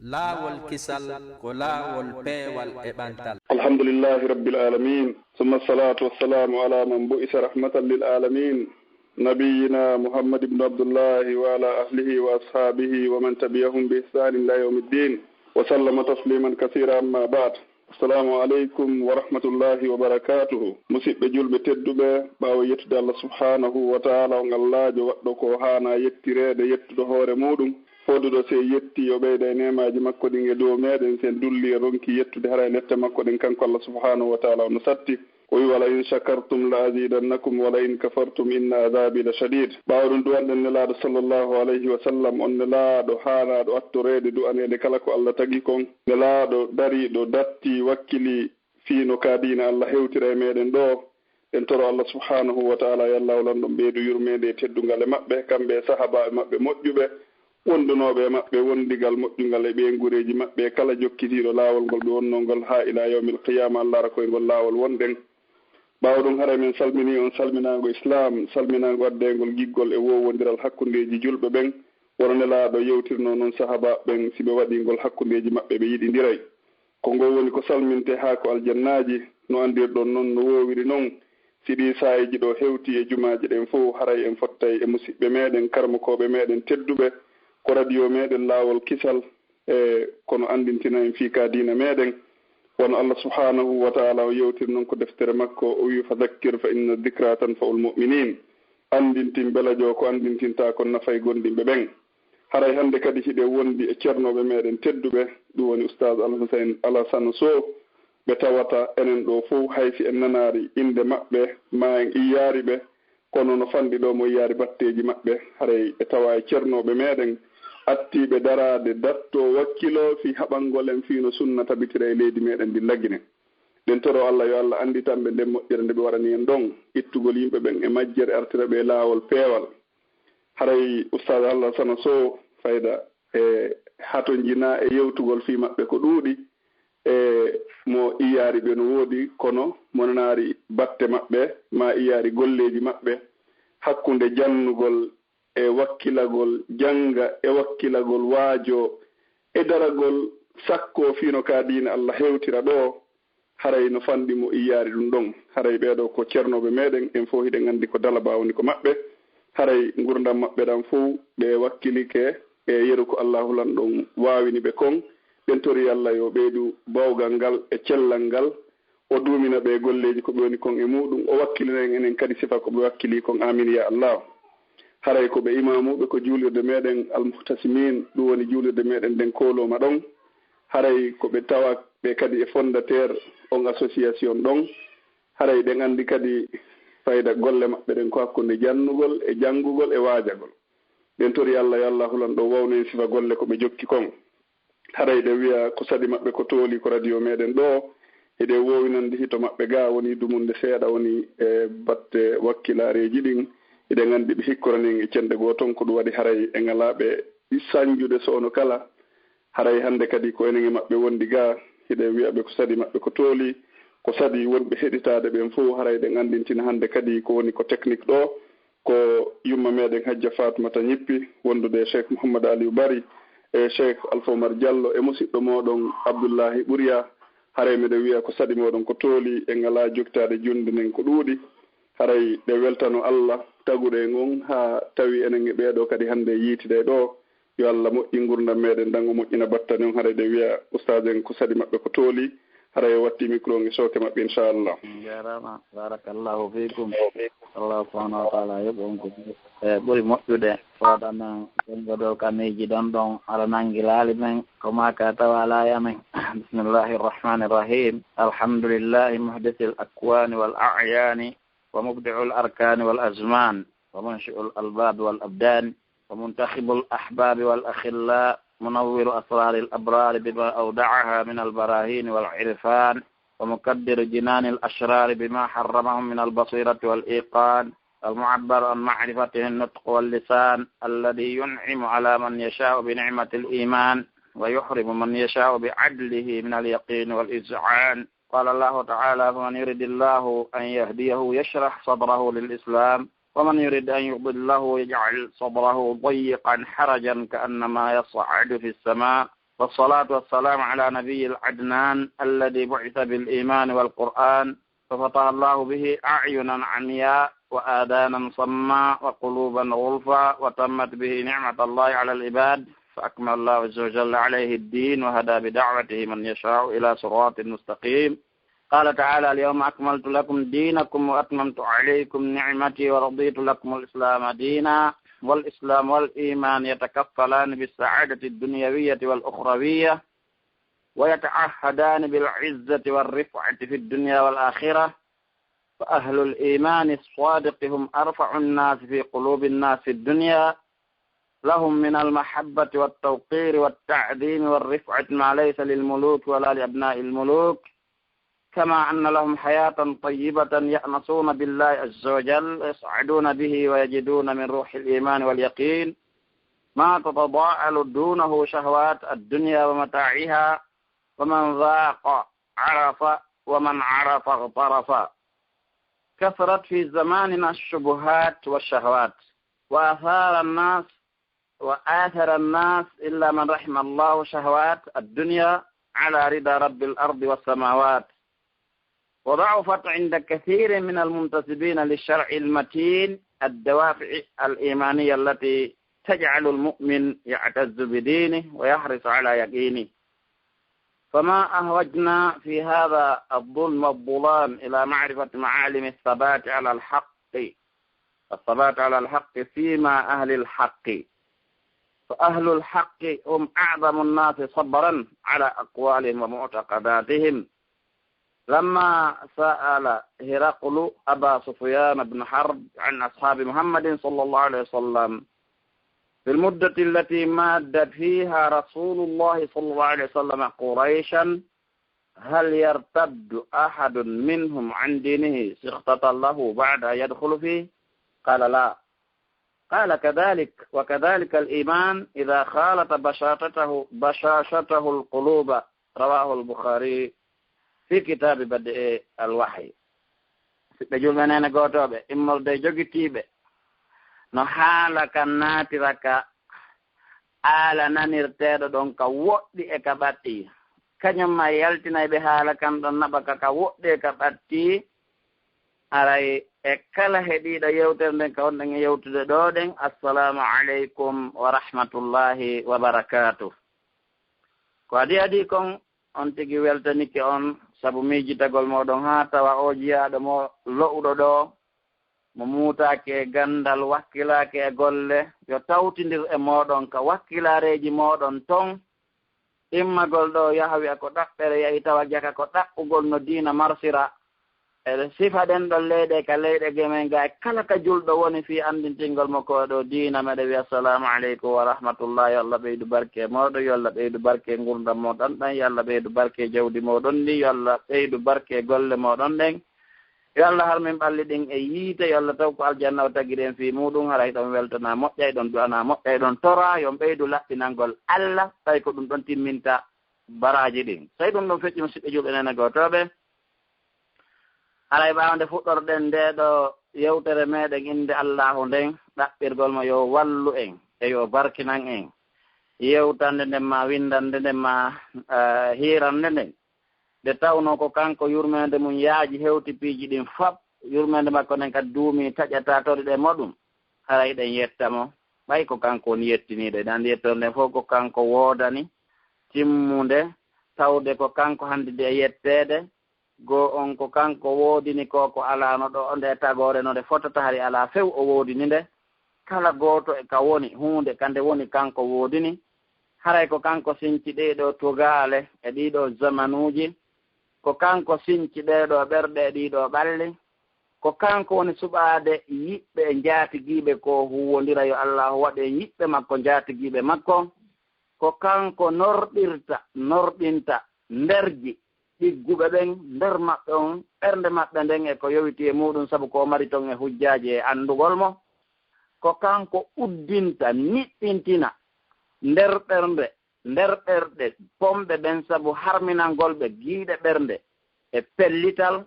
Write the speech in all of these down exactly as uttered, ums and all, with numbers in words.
Laawol kisal ko laawol peewal e ɓantal. الحمد لله رب العالمين، ثم الصلاة والسلام على من بعث رحمة للعالمين، نبينا محمد بن عبد الله، وعلى أهله وأصحابه ومن تبعهم بإحسان إلى يوم الدين، وسلم تسليما كثيرا. أما بعد، السلام عليكم ورحمة الله وبركاته. Musiɓɓe julɓe tedduɓe, ɓaawo yettude Allah subhanahu wa ta'ala, on Allaajo waɗɗo ko haana yettireede, yettuɗo hoore muuɗum, fooduɗo sey yetti yo ɓeyda e neemaaji makko ɗin e dow meeɗen, sen dulli e ronki yettude, hara e lette makko ɗen, kanko Allah subhanahu wa ta'ala on no satti. O wi: "ولئن شكرتم لأزيدنكم ولئن كفرتم إن عذابي لشديد". Ɓaawo ɗum, du'anɗen Nelaaɗo sallallahu alayhi wa sallam, on Nelaaɗo haanaaɗo attoreede, du'aneede kala ko Allah tagi kon. Nelaaɗo dariiɗo, datti, wakkili fii no ka diina Allah hewtira e meeɗen ɗoo. En toro Allah subhanahu wa ta'ala yo Allah lanɗo on ɓeydu yurmeende e teddungal e maɓɓe, kamɓe e sahaabaaɓe maɓɓe moƴƴuɓe, wondunooɓe e maɓɓe wondigal moƴƴungal e ɓeynguureeji maɓɓe, e kala jokkitiiɗo laawol ngol ɓe wonnoo ngol haa ilaa yawmil qiyaama, Allah ara koye ngol laawol wonɗen. Ɓaawo ɗum, haray men salminii on salminaango Islaam, salminaango addeengol giggol e woowondiral hakkundeeji julɓe ɓen, wano Nelaaɗo yewtirnoo non sahaabaaɓe ɓen, si ɓe waɗii ngol hakkundeeji maɓɓe, ɓe yiɗindiray. Ko ngol woni ko salmintee haa ko aljannaaji, no anndirɗon non, no woowiri non. Si ɗii saa'iiji ɗoo hewtii e jumaaji ɗen fow, haray en fottay e musiɓɓe meeɗen, karamokooɓe meeɗen tedduɓe, ko radio meeɗen Laawol Kisal, e kono anndintina en fii ka diina meeɗen. Wano Allah subhanahu wa ta'ala o yewtiri non ko deftere makko, o wi'i: "Fadhakkir fa inna dhikra tanfa'ul mu'minin." Anndintin, belajo ko anndintintaa kon nafay gomɗinɓe ɓen. Haray hannde kadi hiɗen wondi e cernooɓe meeɗen tedduɓe, ɗum woni Ustaaz Al Husayn Alasana Sow. Ɓe tawata enen ɗoo fow, hay si en nanaali innde maɓɓe, maa en iyaali ɓe, kono no fanɗi ɗoo mo iyaali batteeji maɓɓe, haray ɓe tawaa e cernooɓe meeɗen, attiiɓe daraade, dattoo, wakkiloo fii haɓangol en, fii no sunna tabitira e leydi meeɗen ndin Lagine. Ɗen toroo Allah yo Allah annditan ɓe nden moƴƴere nde ɓe waɗani en ɗon, ittugol yimɓe ɓen e majjere, artira ɓe e laawol peewal. Haray Ustaaz Alasana Sow, fayda e hatonjinaa e yewtugol fii maɓɓe ko ɗuuɗi, e mo iyaali ɓe no woodi, kono mo nanaali batte maɓɓe, maa iyaali golleeji maɓɓe, hakkunde jannugol e wakkilagol, jannga e wakkilagol, waajoo e daragol, sakkoo fii no ka diina Allah hewtira ɗoo, haray no fanɗi mo iyaali ɗum ɗon. Haray ɓee ɗoo ko cernooɓe meeɗen, en fow hiɗen anndi ko dalabaa woni ko maɓɓe. Haray ngurndan maɓɓe ɗan fow, ɓe wakkilike e yeru ko Allaahu lanɗo on waawini ɓe kon. Ɗen torii Allah yo ɓeydu bawgal ngal e cellal ngal, o duumina ɓe e golleeji ko ɓe woni kon e muuɗum, o wakkilina en enen kadi sifa ko ɓe wakkilii kon. Aamiin, yaa Allah. Haray ko ɓe imaamuuɓe ko juulirde meeɗen Al Muhtasimin, ɗum woni juulirde meeɗen nden koolooma ɗon. Haray ko ɓe tawa ɓe kadi e fondateur on association ɗon. Haray ɗen anndi kadi fayda golle maɓɓe ɗen ko hakkunde jannugol e janngugol e waajagol. Ɗen torii Allah, yo Allah hulan ɗo wawno en sifa golle ko ɓe jokki kon. Haray ɗe wi'a ko saɗi maɓɓe ko tooli ko radio meeɗen ɗoo. Hiɗen woowinande hito maɓɓe gaa woni dumunde seeɗa woni e batte wakkilaareeji ɗin. Hiɗen anndi ɓe hikkorani en e cenɗe goo ton, ko ɗum waɗi haray en alaa ɓe sanjude soono kala. Haray hannde kadi ko enen e maɓɓe wondi gaa, hiɗen wi'a ɓe ko saɗi maɓɓe ko tooli, ko saɗi wonɓe heɗitaade ɓen fow. Haray ɗen anndintina hannde kadi ko woni ko technique ɗoo, ko yumma meeɗen Hajja Faatumata Ñippi, wondude e Cheikh Mouhammad Aliou Bari, e Cheikh Alpha Oumar Diallo, e musiɗɗo mooɗon Abdullahi Ɓuriya. Haray miɗen wi'a ko saɗi mooɗon ko tooli, en alaa joktaade junnde nden ko ɗuuɗi. Haray ɗe weltano Allah taguɗo en on, haa tawi enen e ɓee ɗoo kadi hannde e yiitida e ɗoo. Yo Allah moƴƴin ngurndan meeɗen ɗan, o moƴƴina battane on. Haray ɗe wi'a ustaazen ko saɗi maɓɓe ko tooli, haray o watti micro on e sooke maɓɓe, inchallah. On njaaraama, baarakallahu fiikum. Allah subhanahu wa taala yoɓ on ko e ɓuri moƴƴude. Fooɗa men janngo dow kamiiji ɗon ɗon, hara nanngilaali men, ko maa ka tawa alaa e amen. Bismillahi irrahmani irrahim. Alhamdulillahi muhdisi al akwani wal ayani, wa mubdiu al arkani wal azman, wa munshi al albabi wal abdani, ومنتخب الأحباب والأخلاء، منور أسرار الأبرار بما أودعها من البراهين والعرفان، ومكدر جنان الأشرار بما حرمهم من البصيرة والإيقان، المعبر عن معرفته النطق واللسان، الذي ينعم على من يشاء بنعمة الإيمان، ويحرم من يشاء بعدله من اليقين والإذعان. قال الله تعالى: فمن يرد الله أن يهديه يشرح صدره للإسلام، ومن يرد أن يضله يجعل صدره ضيقا حرجا كأنما يصعد في السماء، والصلاة والسلام على نبي العدنان الذي بعث بالإيمان والقرآن، ففتح الله به أعينا عمياء وآذانا صماء وقلوبا غلفا، وتمت به نعمة الله على العباد، فأكمل الله عز وجل عليه الدين، وهدى بدعوته من يشاء إلى صراط مستقيم. قال تعالى: اليوم أكملت لكم دينكم وأتممت عليكم نعمتي ورضيت لكم الإسلام دينا. والإسلام والإيمان يتكفلان بالسعادة الدنيوية والأخروية، ويتعهدان بالعزة والرفعة في الدنيا والآخرة. فأهل الإيمان الصادق هم أرفع الناس في قلوب الناس في الدنيا، لهم من المحبة والتوقير والتعظيم والرفعة ما ليس للملوك ولا لأبناء الملوك، كما أن لهم حياة طيبة يأنسون بالله عز وجل، يسعدون به، ويجدون من روح الإيمان واليقين ما تتضاءل دونه شهوات الدنيا ومتاعها، ومن ذاق عرف، ومن عرف اغترف. كثرت في زماننا الشبهات والشهوات، وأثار الناس وآثر الناس إلا من رحم الله شهوات الدنيا على رضا رب الأرض والسماوات، وضعفت عند كثير من المنتسبين للشرع المتين الدوافع الإيمانية التي تجعل المؤمن يعتز بدينه ويحرص على يقينه. فما أهوجنا في هذا الظلم الظلام إلى معرفة معالم الثبات على الحق، الثبات على الحق فيما أهل الحق، فأهل الحق هم أعظم الناس صبرا على أقوالهم ومعتقداتهم. لما سأل هرقل أبا سفيان بن حرب عن أصحاب محمد صلى الله عليه وسلم في المدة التي ماد فيها رسول الله صلى الله عليه وسلم قريشا: هل يرتد أحد منهم عن دينه سخطة له بعد أن يدخل فيه؟ قال: لا. قال: كذلك، وكذلك الإيمان إذا خالط بشاشته، بشاشته القلوب. رواه البخاري في كتاب بدء الوحي. Siɓɓe julɓe, neene gootooɓe, immorde e jogitiiɓe, no haala kan naatira ka aala nanirteeɗo ɗon ka woɗɗi e ka ɓatti. Kañum ma yaltinay ɓe haala kan ɗon naɓa ka ka woɗɗi e ka ɓatti. Aray e kala heɗiiɗo yewtere nden ka wonɗen e yewtude ɗoo ɗen, assalamu aleykum wa rahmatullahi wa barakaatuh. Ko adii adii kon, on tigi weltanike on sabu miijitagol mooɗon haa tawa oo jiyaaɗo mo lo'uɗo ɗoo, mo muutaaki e ganndal, wakkilaaki e golle, yo tawtindir e mooɗon ka wakkilaareeji mooɗon ton. Immagol ɗoo yaha wi'a ko ɗaɓɓere yahi tawa jaka ko ɗaɓɓugol no diina marsira. Eɗe sifa ɗen ɗon leyɗe ka leyɗe gemen ga e kala ka julɗo woni fii anndintingol mo ko ɗoo diina. Meɗe wi'a, assalamu aleykum wa rahmatullah. Yo Allah ɓeydu barke e mooɗon, yo Allah ɓeydu barke e ngurdam mooɗon ɗan, yo Allah ɓeydu barke e jawdi mooɗon ndi, yo Allah ɓeydu barke e golle mooɗon ɗen. Yo Allah har min ɓalli ɗin e yiite, yo Allah taw ko aljanna o tagiri en fii muuɗum. Hara hiɗon weltana moƴƴa, hiɗon du'ana moƴƴa, hiɗon tora yo on ɓeydu laɓɓinangol Allah, tawi ko ɗum ɗon timminta baraaji ɗin. Tawi ɗum ɗon feƴƴi, musiɓɓe julɓe, neene gootooɓe. Haray ɓaawo nde fuɗɗorɗen ndee ɗoo yewtere meɗen innde Allaahu nden, ɗaɓɓirgol mo yo wallu en e yo barkinan en. Yewtande nden maa winndande nden maa, eh, hiirande nden, nde tawnoo ko kanko yurmeende mum yaaji hewti piiji ɗin fap, yurmeende makko nden kadi duumii taƴataa toriɗe mo ɗum. Haray eɗen yetta mo, ɓay ko kanko woni yettiniiɗo. Eɗen anndi yettoore nden fof ko kanko woodani, timmunde, tawde ko kanko hanndi e yetteede. Goo on ko kanko woodini ko, ko alaano ɗoo nde tagoore no nde fotata, hari alaa few o woodini nde. Kala gooto e ka woni huunde, ka nde woni kanko woodini. Haray ko kanko sinci ɗee ɗoo tugaale e ɗii ɗoo zamanuuji. Ko kanko sinci ɗee ɗoo ɓerɗe e ɗii ɗoo ɓalli. Ko kanko woni suɓaade yiɓɓe e njaatigiiɓe ko huuwondira yo Allaahu waɗu en yiɓɓe makko, njaatigiiɓe makko. Ko kanko norɗirta, norɗinta nderji ɗigguɓe ɓen nder maɓɓe on, ɓernde maɓɓe nden e ko yowiti e muuɗum, sabu ko o mari ton e hujjaaji e anndugol mo. Ko kanko uddinta, niɓɓintina nder ɓernde, nder ɓerɗe bonɓe ɓen, sabu harminangol ɓe giiɗe ɓernde e pellital.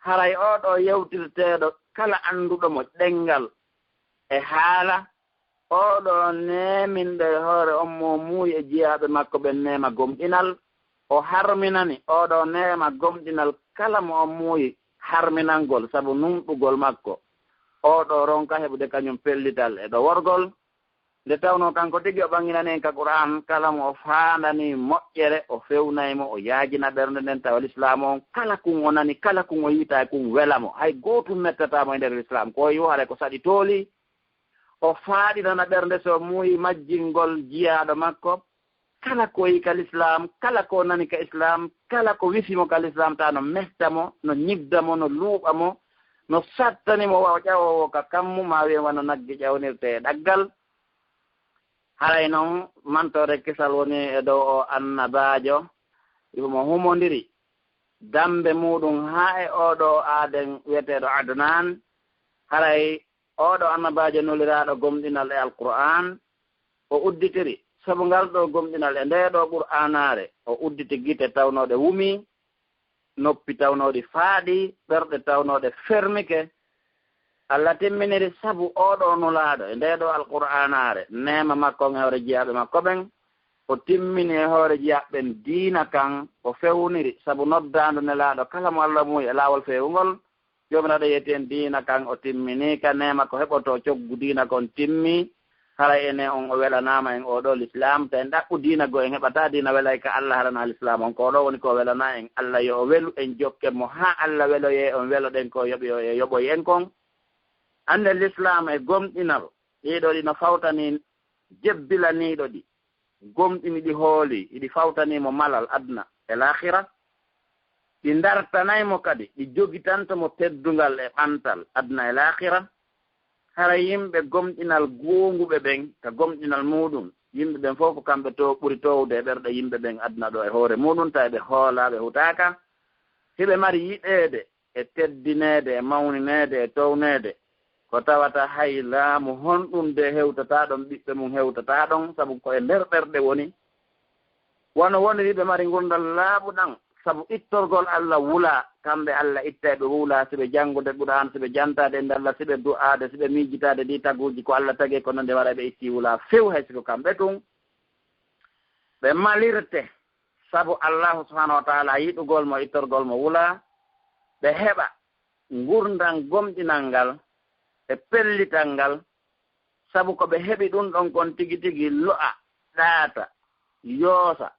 Haray oo ɗoo yewtirteeɗo, kala annduɗo mo ɗenngal e haala, oo ɗoo neeminɗo e hoore on mo o muuyi e jiyaaɓe makko ɓen neema gomɗinal, o harminani oo ɗoo neema gomɗinal kala mo o muuyi harminangol sabu nunɗugol makko. Oo ɗoo ronka heɓude kañum pellital e ɗoworgol. Nde tawnoo kanko tigi o ɓanginani en ka Qur'aan, kala mo o faandanii moƴƴere, o fewnay mo, o yaajina ɓernde nden, tawa lislaamu on, kala kun o nani, kala kun o yiita e kun wela mo. Hay gootum mettataa mo e nder lislaam. Ko o yi'u haray ko saɗi tooli, o faaɗinana ɓernde so muuyi majjingol jiyaaɗo makko. Kala ko o yi'i ka lislaam, kala ko o nani ka islaam, kala ko wifi mo ka lislaam, tawa no mehta mo, no ñibda mo, no luuɓa mo, no sattani mo wa o ƴawoowo ka kammu, maa wi'en wano nagge ƴawnirtee e ɗaggal. Haray non, mantoore kisal woni e dow o annabaajo, himo humondiri dammbe muuɗum haa e oo ɗoo aaden wi'eteeɗo Adnaan. Haray oo ɗoo annabaajo nuliraaɗo gomɗinal e Alqur'aan, o udditiri, sabu ngal ɗoo gomɗinal e ndee ɗoo Qur'aanaare, o udditi gite tawnooɗe wumii, noppi tawnooɗi faaɗi, ɓerɗe tawnooɗe fermike. Alla timminiri sabu oo ɗoo nulaaɗo e ndee ɗoo Alqur'aanaare, neema makko on e hoore jiyaaɓe makko ɓen. O timmini e hoore jiyaaɓe ɓen diina kan, o fewniri sabu noddaandu Nelaaɗo kala mo Alla muuyi e laawol feewungol. Joomiraaɗo yeeti en diina kan, o timmini ka neema ko heɓotoo coggu diina kon timmi. Haray enen on o welanaama en oo ɗoo lislaam, ta en ɗaɓɓu diina goo en heɓataa diina welay ka Alla harana lislaam on. Ko oo ɗoo woni ko o welanaa en. Alla yo o welu en, jokken mo haa Alla weloyee on, weloɗen ko o yoɓi o e yoɓoy en kon. Annden lislaam e gomɗinal, ɗii ɗoo ɗi no fawtanii jebbilaniiɗo ɗi, gomɗini ɗi hooli, hiɗi fawtanii mo malal aduna e laakhira. Ɗi ndartanay mo kadi, ɗi jogitanto mo teddungal e ɓantal aduna e laakhira. Hara yimɓe gomɗinal goonguɓe ɓen, ka gomɗinal muuɗum, yimɓe ɓen fof ko kamɓe to ɓuri toowde e ɓerɗe yimɓe ɓen aduna ɗoo e hoore muuɗum, tawi ɓe hoolaaɓe hutaaka. Hiɓe mari yiɗeede e teddineede e mawnineede e towneede, ko tawata hay laamu honɗum de hewtataa ɗon, ɓiɓɓe mum hewtataa ɗon, sabu ko e nder ɓerɗe woni. Wano woniri ɓe mari ngurndan laaɓuɗan, sabu ittorgol Alla wulaa, kamɓe Alla ittay ɓe wulaa, si ɓe janngude Qur'aan, si ɓe jantaade innde Alla, si ɓe du'aade, si ɓe miijitaade ɗii taguuji ko Alla tagi e ko nanndi, waray ɓe ittii wulaa few, hay si ko kamɓe tun. Ɓe malirte, sabu Allaahu subhaanahu wa ta'aalaa yiɗugol mo, ittorgol mo wulaa, ɓe heɓa ngurndan gomɗinal ngal e pellital ngal, sabu ko ɓe heɓi ɗun ɗon kon tigi tigi lo'a, ɗaata, yoosa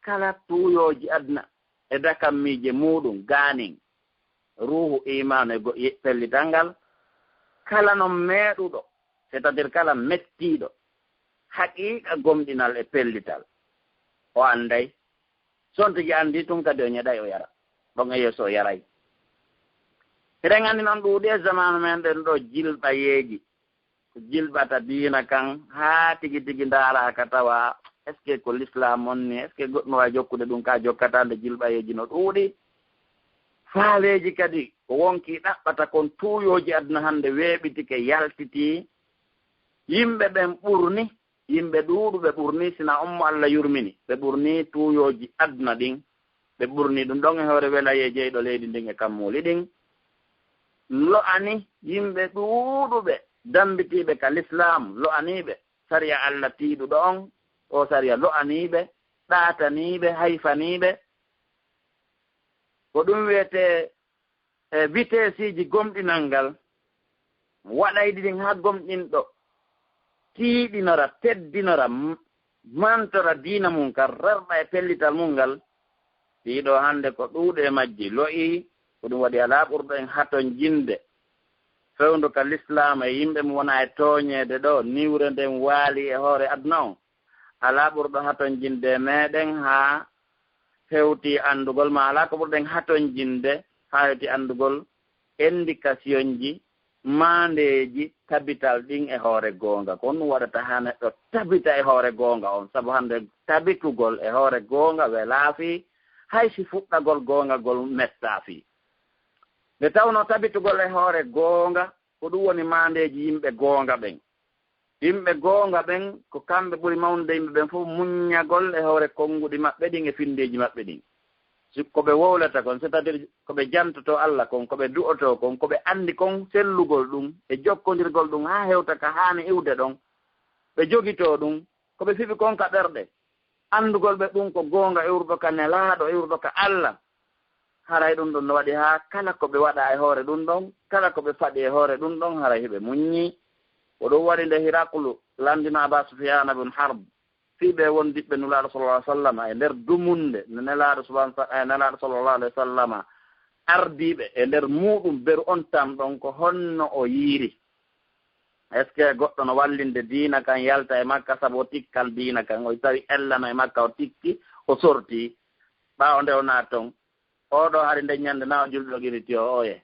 kala tuuyooji aduna e dakammiije muuɗum gaanin, ruuhu, iimaanu e go-, ye-, pellital ngal. Kala non meeɗuɗo, c'est-à-dire kala mettiiɗo, haqiiqa gomɗinal e pellital, o annday. Si on tigi anndii tun kadi o ñeɗay o yara. Ɗon e yeeso o yaray. Hiɗen anndi non ɗuuɗi e zamaanu men ɗen ɗoo jilɓayeeji. Ko jilɓata diina kan haa tigi tigi ndaaraaka tawa, est-ce que ko lislaam on ni, est-ce que goɗɗum waawi jokkude ɗum ka jokkataa nde jilɓayeeji no ɗuuɗi. Faaleeji kadi ko wonkii ɗaɓɓata kon tuuyooji aduna hannde weeɓitike, yaltitii. Yimɓe ɓen ɓurni, yimɓe ɗuuɗuɓe ɓurni, sina on mo Alla yurmini, ɓe ɓurni tuuyooji aduna ɗin, ɓe ɓurni ɗum ɗon e hoore welayee jeyɗo leydi ndin e kammuuli ɗin. Lo'ani yimɓe ɗuuɗuɓe dambitiiɓe ka lislaam, lo'aniiɓe sariya Alla tiiɗuɗo on, o sariya lo'aniiɓe, ɗaataniiɓe, hayfaniiɓe. Ko ɗum wiyetee e vitesiiji gomɗinal ngal, waɗayɗi ɗin haa gomɗinɗo tiiɗinora, teddinora, m-, mantora diina mum kan, rerɗa e pellital mum ngal. Ɗii ɗoo hannde ko ɗuuɗi e majji lo'ii, ko ɗum waɗi alaa ɓurɗo en hatonjinde fewndo ka lislaam e yimɓe mum wona e tooñeede ɗoo, niwre nden waali e hoore aduna on. Alaa ɓurɗo hatonjinde e meɗen haa hewti anndugol, ma alaa ko ɓurɗen hatonjinde haa hewti anndugol indicationji, maandeeji tabital ɗin e hoore goonga. Ko honɗum waɗata haa neɗɗo tabita e hoore goonga on? Sabu hannde tabitugol e hoore goonga welaa fii, hay si fuɗɗagol goonga gol mettaa fii. Nde tawnoo tabitugol e hoore goonga, ko ɗum woni maandeeji yimɓe goonga ɓen. Yimɓe goonga ɓen, ko kamɓe ɓuri mawnude yimɓe ɓen fof muññagol e hoore konnguɗi maɓɓe ɗin e finndeeji maɓɓe ɗin. Si ko ɓe wowlata kon, c'est-à-dire ko ɓe jantotoo Alla kon, ko ɓe du'otoo kon, ko ɓe anndi kon, sellugol ɗum e jokkondirgol ɗum haa hewta ka haani iwde ɗon. ɓe jogitoo ɗum, ko ɓe fiɓi kon ka ɓerɗe. Anndugol ɓe ɗum ko goonga iwruɗo ka Nelaaɗo, iwruɗo ka Alla. Haray ɗum ɗon no waɗi haa kala ko ɓe waɗa e hoore ɗum ɗon, kala ko ɓe faɗi e hoore ɗum ɗon, haray hiɓe muññi. Ko ɗum waɗi nde Hiraklu lanndino Aba Sufyaana bun Harb, fii ɓe wondiɓɓe Nulaaɗo sallallaahu alayhi wa sallam e nder dumunde, nde Nelaaɗo subhaanahu wa ta-, e Nelaaɗo sallallaahu alayhi wa sallam ardiiɓe e nder muuɗum beru on tam ɗon, ko honno o yiiri? Est-ce que goɗɗo no wallinde diina kan yalta e makka sabu o tikkal diina kan? O tawi ella no e makka, o tikki, o sorti. Ɓaawo nde o naati ton, oo ɗoo hari nde ñande na o julɗo qiriti o oye.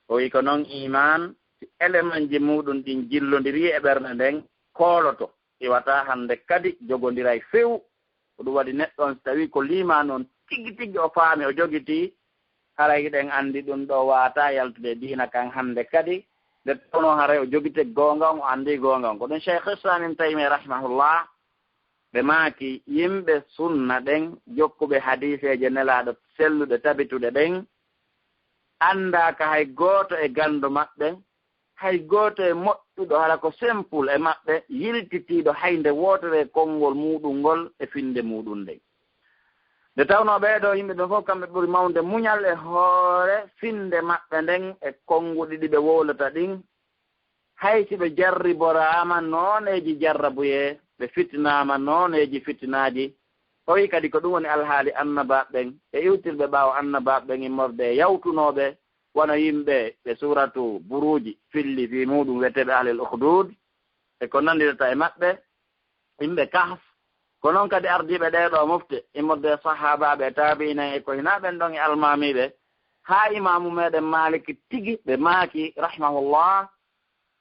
O wi'i ko non iimaan, si elemanji muuɗum ɗin jillondiri e ɓernde nden, kooloto, iwata hande kadi jogondiray few. Ko ɗum waɗi neɗɗo on, si tawi ko liimaanu on tigi tigi o faami, o jogitii, haray hiɗen anndi ɗum ɗoo waawataa yaltude e diina kan hande kadi, nde tawnoo haray o jogiti goonga on, o anndi goonga on. Ko ɗum Cheikh Islam Ibn Taymiyya rahimahullah, ɓe maaki, yimɓe sunna ɗen, jokkuɓe hadiiseeje Nelaaɗo selluɗe tabituɗe ɗen, anndaaka hay gooto e ganndo maɓɓe, hay gooto e moƴƴuɗo, hara ko simple e maɓɓe, yiltitiiɗo hay nde wootere e konngol muuɗum ngol e finnde muuɗum nden. Nde tawnoo ɓee ɗoo yimɓe ɓen fof, kamɓe ɓuri mawnde muñal e hoore finnde maɓɓe nden e konnguɗi ɗi ɓe wowlata ɗin, hay si ɓe jarriboraama nooneeji jarrabuyee, ɓe fitinaama nooneeji fitinaaji. O wi'i kadi ko ɗum woni alhaali annabaaɓe ɓen e iwtirɓe ɓaawo annabaaɓe ɓen immorde e yawtunooɓe, wano yimɓe ɓe suuratu Buruuji filli fii muuɗum, wi'eteeɓe ahlil ukhduud, e ko nandirata e maɓɓe, yimɓe Kahf. Ko non kadi ardiiɓe ɗee ɗoo mofte, immorde e sahaabaaɓe, taabi'iin en, e ko hinaa ɓen ɗon e almaamiiɓe, haa imaamu meɗen Maaliki tigi, ɓe maaki, rahimahullah,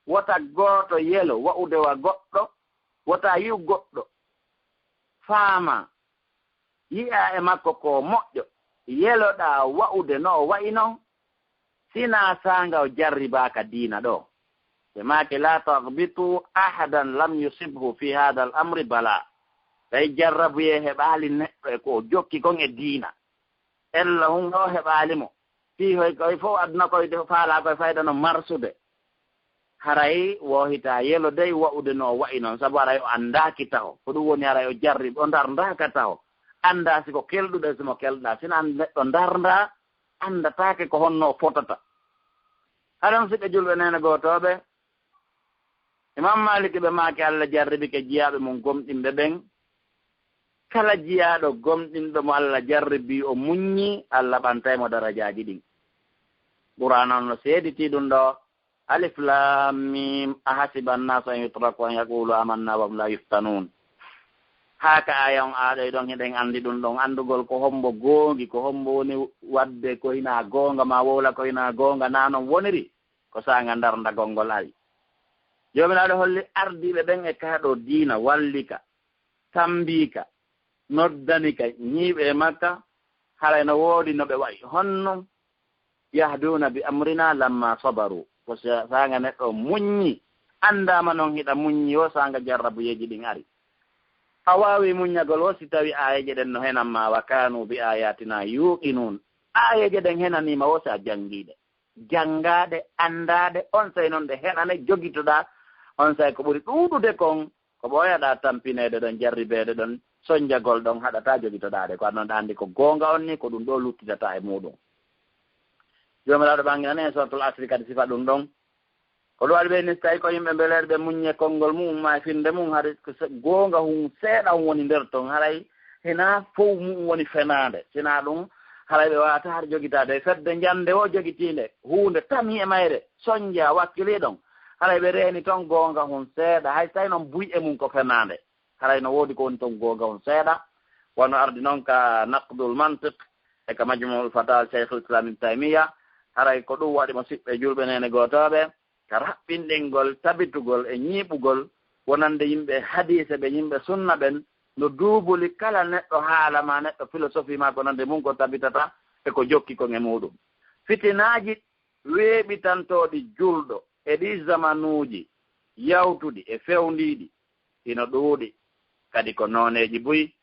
wota gooto yelo wa'ude wa goɗɗo, wota yi'u goɗɗo, faama, yi'a e makko ko moƴƴo, yeloɗaa wa'ude no o wa'i non, sinaa saanga o jarribaaka diina ɗoo. Ɓe maaki, "La taghbitu ahadan lam yusibhu fi hadha al-amri bala." Tawi jarrabuyee heɓaali neɗɗo e ko o jokki kon e diina. Ella hunde o heɓaali mo. Fii hoy, hoy fof aduna koy de faalaa koy fayda no marsude. Haray woohitaa yelo dey wa'ude no o wa'i non, sabu haray o anndaaki taho. Ko ɗum woni haray o jarribi, o ndarndaaka taho. Anndaa si ko kelɗuɗo, si mo kelɗaa. Sina neɗɗo ndarndaa, anndataake ko honno o fotata. Haɗon siɓɓe julɓe neene gootooɓe, Imam Malik ɓe maaki Allah jarribike jiyaaɓe mum gomɗinɓe ɓen. Kala jiyaaɗo gomɗinɗo mo Allah jarribi, o muññi, Allah ɓantay mo darajaaji ɗin. Qur'aana on no seeditii ɗum ɗoo. Alif Laam Miim, ahasiba annaasu an yutraku an yaqulu amanna wa hum la yuftanuun. Haa ka aaya on aaɗoy ɗon, hiɗen anndi ɗum ɗon. Anndugol ko hombo goongi, ko hombo woni waɗde ko hinaa goonga, maa wowla ko hinaa goonga, naa non woniri, ko saanga ndarndagol ngol ari. Joomiraaɗo holli ardiiɓe ɓen e kaa ɗoo diina, walli ka, tambii ka, noddani ka ñiiɓe e makka, haray no woodi no ɓe wa'i. Honno? "Yahduuna bi amrina lamma sabaru." Ko sa-, saanga neɗɗo muññi, anndaama non hiɗa muññi, o saanga jarrabuyeeji ɗin ari. A waawi muññagol o si tawi aayeeje ɗen no henan ma, "wa kaanu bi ayatina yuqinuun." Aayeeje ɗen henaniima o si a janngiiɗe. Janngaaɗe, anndaaɗe, on sey non ɗe henane, jogitoɗaa, on sey ko ɓuri ɗuuɗude kon, ko ɓooyaɗaa tampineede ɗon, jarribeede ɗon, sonjagol ɗon, haɗataa jogitoɗaade. Ko aɗa non ɗa anndi ko goonga on ni, ko ɗum ɗoo luttitata e muuɗum. Joomiraaɗo ɓanginani en Suratul Asri kadi sifa ɗum ɗon. Ko ɗum waɗi ɓe ni, si tawi ko yimɓe mbeleeɗe ɓe muññe konngol mu'um maa e finnde mum, hari ko se-, goonga hun seeɗa on woni nder ton, haray hinaa fow mu'um woni fenaande. Sinaa ɗum, haray ɓe waawataa har jogitaade e fedde njannde o jogitiinde huunde tamii e mayre, sonja wakkilii ɗon. Haray ɓe reeni ton goonga hun seeɗa, hay si tawi non buy e mum ko fenaande. Haray no woodi ko woni ton goonga on seeɗa, wano ardi non ka Naqdul Mantiq e ka Majmu'ul Fatawa Shaykhul Islam Ibn Taymiya. Haray ko ɗum waɗi mo siɓɓe julɓe neene gootooɓe, ka raɓɓinɗingol, tabitugol e ñiiɓugol wonande yimɓe hadiise ɓe, yimɓe sunna ɓen, no duubuli kala neɗɗo haala ma, neɗɗo filosofi ma, ko nande mum ko tabitata e ko jokki kon e muuɗum. Fitinaaji weeɓitantooɗi julɗo e ɗii zamanuuji yawtuɗi e fewndiiɗi, hino ɗuuɗi, kadi ko nooneeji buy.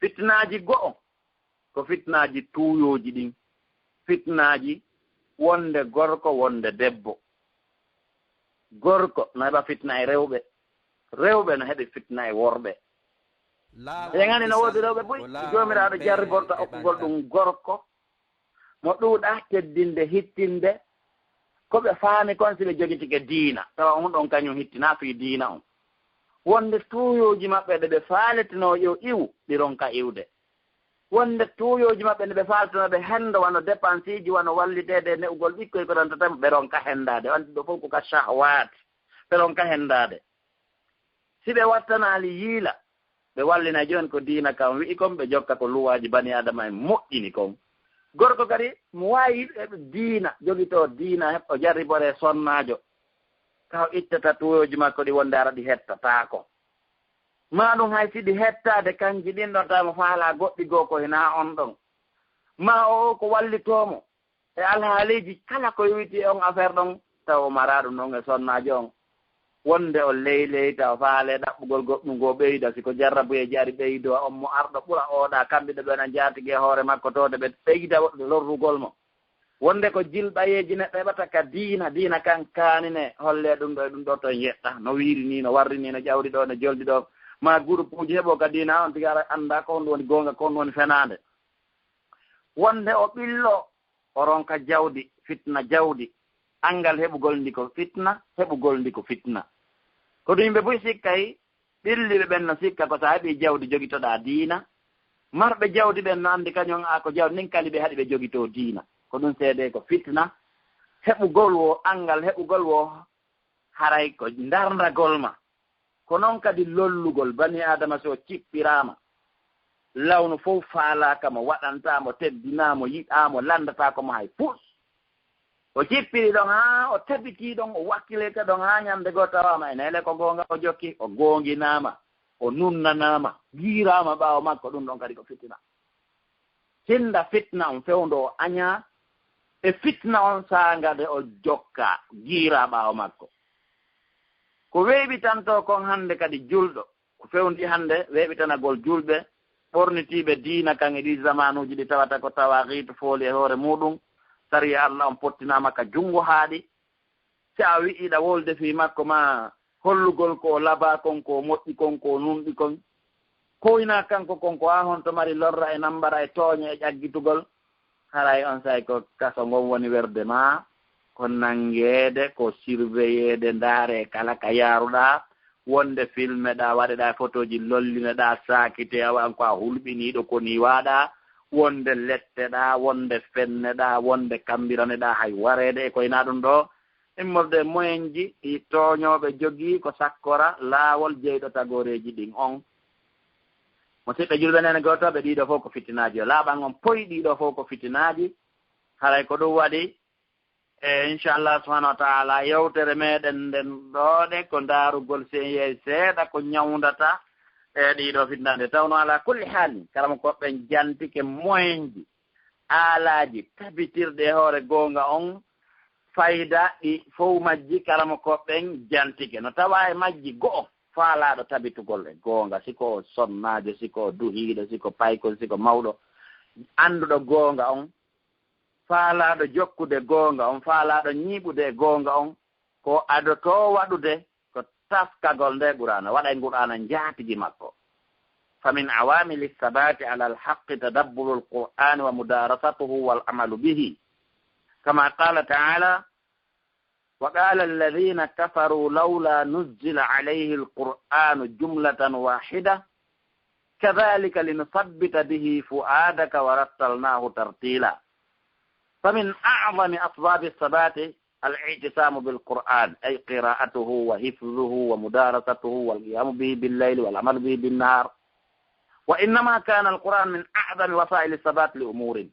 Fitnaaji go'o ko fitnaaji tuuyooji ɗin, fitnaaji wonde gorko, wonde debbo. Gorko no heɓa fitna e rewɓe, Rewɓe no heɓi fitna e worɓe. Eɗen anndi no woodi rewɓe buy, Joomiraaɗo jarriborta okkugol ɗum gorko mo ɗuuɗa teddinde, hittinde, ko ɓe faami kon si ɓe jogitike diina, tawa on ɗon kañum hittinaa fii diina on. Wonde tuuyooji maɓɓe ɗe ɓe faaletinoo yo iwu, ɗi ronka iwde. Wonde tuuyooji maɓɓe ɗe ɓe faaletinoo ɓe henndo, wano depansiiji, wano walliteede e ne'ugol ɓikkoy ko rentata mo, ɓe ronka henndaade. Wonde ɗo fof ko ka shahwaat, ɓe ronka henndaade. Si ɓe wattanaali yiila, ɓe wallina jooni ko diina kan wi'i kon, ɓe jokka ko luwaaji bani Aadama en moƴƴini kon. Gorko kadi, mo waawi yiɗeede diina, jogitoo diina, heɓ-, o jarriboree sonnaajo, ka o ittata tuuyooji makko ɗi wonde ara ɗi hettataako. Maa ɗum hay si ɗi hettaade kanji ɗin ɗon, tawa mo faalaa goɗɗi goo ko hinaa on ɗon. Maa o ko wallitoo mo e alhaaliiji kala ko yowitii e on affaire ɗon, tawa o maraa ɗum ɗon e sonnaajo on. Wonde o leyleyta, o faalee ɗaɓɓugol goɗɗum goo ɓeyda, si ko jarrabuyeeji ari ɓeydoo, on mo arɗo ɓura ooɗa, kamɓe ɗe ɓe na njaatigi e hoore makko to, de ɓe ɓeyda lorrugol mo. Wonde ko jilɓayeeji neɗɗo heɓata ka diina, diina kan kaanine, hollee ɗum ɗo e ɗum ɗo to en yeɗɗa, no wiiri ni, no warri ni, no ƴawri ɗo, no joldi ɗo, maa gurupuuji heɓoo ka diina, on tigi ara anndaa ko honɗum woni goonga, ko honɗum woni fenaande. Wonde o ɓillo, o ronka jawdi, fitna jawdi. Anngal heɓugol ndi ko fitna, heɓugol ndi ko fitna. Ko ɗum yimɓe buy sikkay, ɓilliiɓe ɓen no sikka ko so a heɓii jawdi jogitoɗaa diina. Marɓe jawdi ɓen no anndi kañum a ko jawdi ndin kali ɓe haɗi ɓe jogitoo diina. Ko ɗum seedee ko fitna. Heɓugol wo, anngal heɓugol wo, haray ko ndarndagol ma. Ko noon kadi lollugol bani Aadama, so cippiraama, lawnu fof faalaaka mo, waɗantaa mo, teddinaa mo, yiɗaa mo, lanndataako mo hay fus. O cippiri ɗon haa o tabitii ɗon, o wakkilike ɗon haa ñande goo tawaama ene hele ko goonga, o jokki, o goonginaama, o nunnanaama, giiraama ɓaawo makko, ɗum ɗon kadi ko fitina. Tinda fitna on fewndo o añaa e fitna on saanga de o jokka giiraa ɓaawo makko. Ko weeɓitantoo kon hannde kadi julɗo, ko fewndi hannde weeɓitanagol julɓe, ɓornitiiɓe diina kan e ɗii zamaanuuji ɗi tawata ko tawaaqiitu fooli e hoore muuɗum, sariya Allah on pottinaama ka junngo haaɗi. Si a wi'i ɗa wolde fii makko maa hollugol ko o labaa kon, ko o moƴƴi kon, ko o nunɗi kon, ko hinaa kanko kon, ko haa honto mari lorra e nammbara e tooñe e ƴaggitugol, haray on say ko kaso ngon woni werde maa, ko nanngeede, ko surveyeede, ndaaree kala ka yaaruɗaa, wonde filmeɗaa, waɗeɗaa fotooji, lollineɗaa, saakitee, awa an ko a hulɓiniiɗo, ko nii waaɗaa, wonde letteɗaa, wonde fenneɗaa, wonde kammbiraneɗaa hay wareede e ko hinaa ɗum ɗoo. Immorde e moyenji ɗi tooñooɓe jogii ko sakkora laawol jeyɗo tagooreeji ɗin on. Musidɓe julɓe, nene gootooɓe, ɗiɗo fof ko fitinaaji. Yo laaɓan on poy, ɗiɗo fof ko fitinaaji. Haray ko ɗum waɗi, e inchallah subhanahu wa taala, yewtere meɗen nden ɗoo ɗe ko ndaarugol si en yehi seeɗa ko ñawndata e ɗiɗo fitinaaji. Tawno ala kulli haali, karamokooɓe ɓen jantike moyenji, aalaaji tabitirɗi e hoore goonga on, fayda ɗi fow majji, karamokooɓe ɓen jantike. No tawa e majji go'o, faalaaɗo tabitugol e goonga, si ko o sonnaajo, si ko o duhiiɗo, si ko paykol, si ko mawɗo, annduɗo goonga on, faalaaɗo jokkude goonga on, faalaaɗo ñiiɓude e goonga on, ko adotoo waɗude ko taskagol nde Qur'aana, waɗa e Qur'aana njaatigi makko. فمن عوامل الثبات على الحق تدبر القرآن ومدارسته والعمل به. كما قال تعالى: وقال الذين كفروا لولا نزل عليه القرآن جملة واحدة كذلك لنثبت به فؤادك ورتلناه ترتيلا. فمن أعظم أسباب الثبات الاعتصام بالقرآن، أي قراءته وحفظه ومدارسته والقيام به بالليل والعمل به بالنهار. وإنما كان القرآن من أعظم وسائل الثبات لأمور.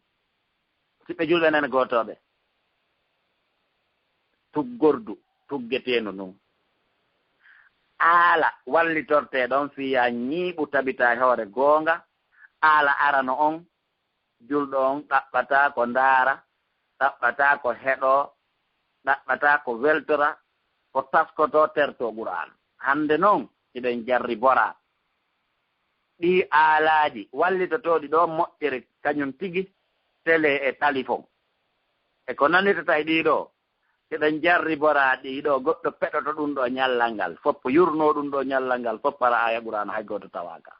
Siɓɓe julɓe, nene gootooɓe, tuggordu tuggeteendu ndun, aala wallitortee ɗon fii yaa ñiiɓu tabita e hoore goonga, aala arano on, julɗo on ɗaɓɓataa ko ndaara, ɗaɓɓataa ko heɗoo, ɗaɓɓataa ko weltora, ko taskotoo, tertoo Qur'aana. Hannde non, hiɗen jarriboraa ɗii aalaaji wallitotooɗi ɗoo moƴƴere, kañum tigi tele e talifon. E ko nanirta e ɗii ɗoo, Hiɗen jarriboraa ɗi ɗo, goɗɗo peɗoto ɗum ɗo ñallal ngal, fof yurnoo ɗum ɗo ñallal ngal, fof para aaya Qur'aana hay gooto tawaaka.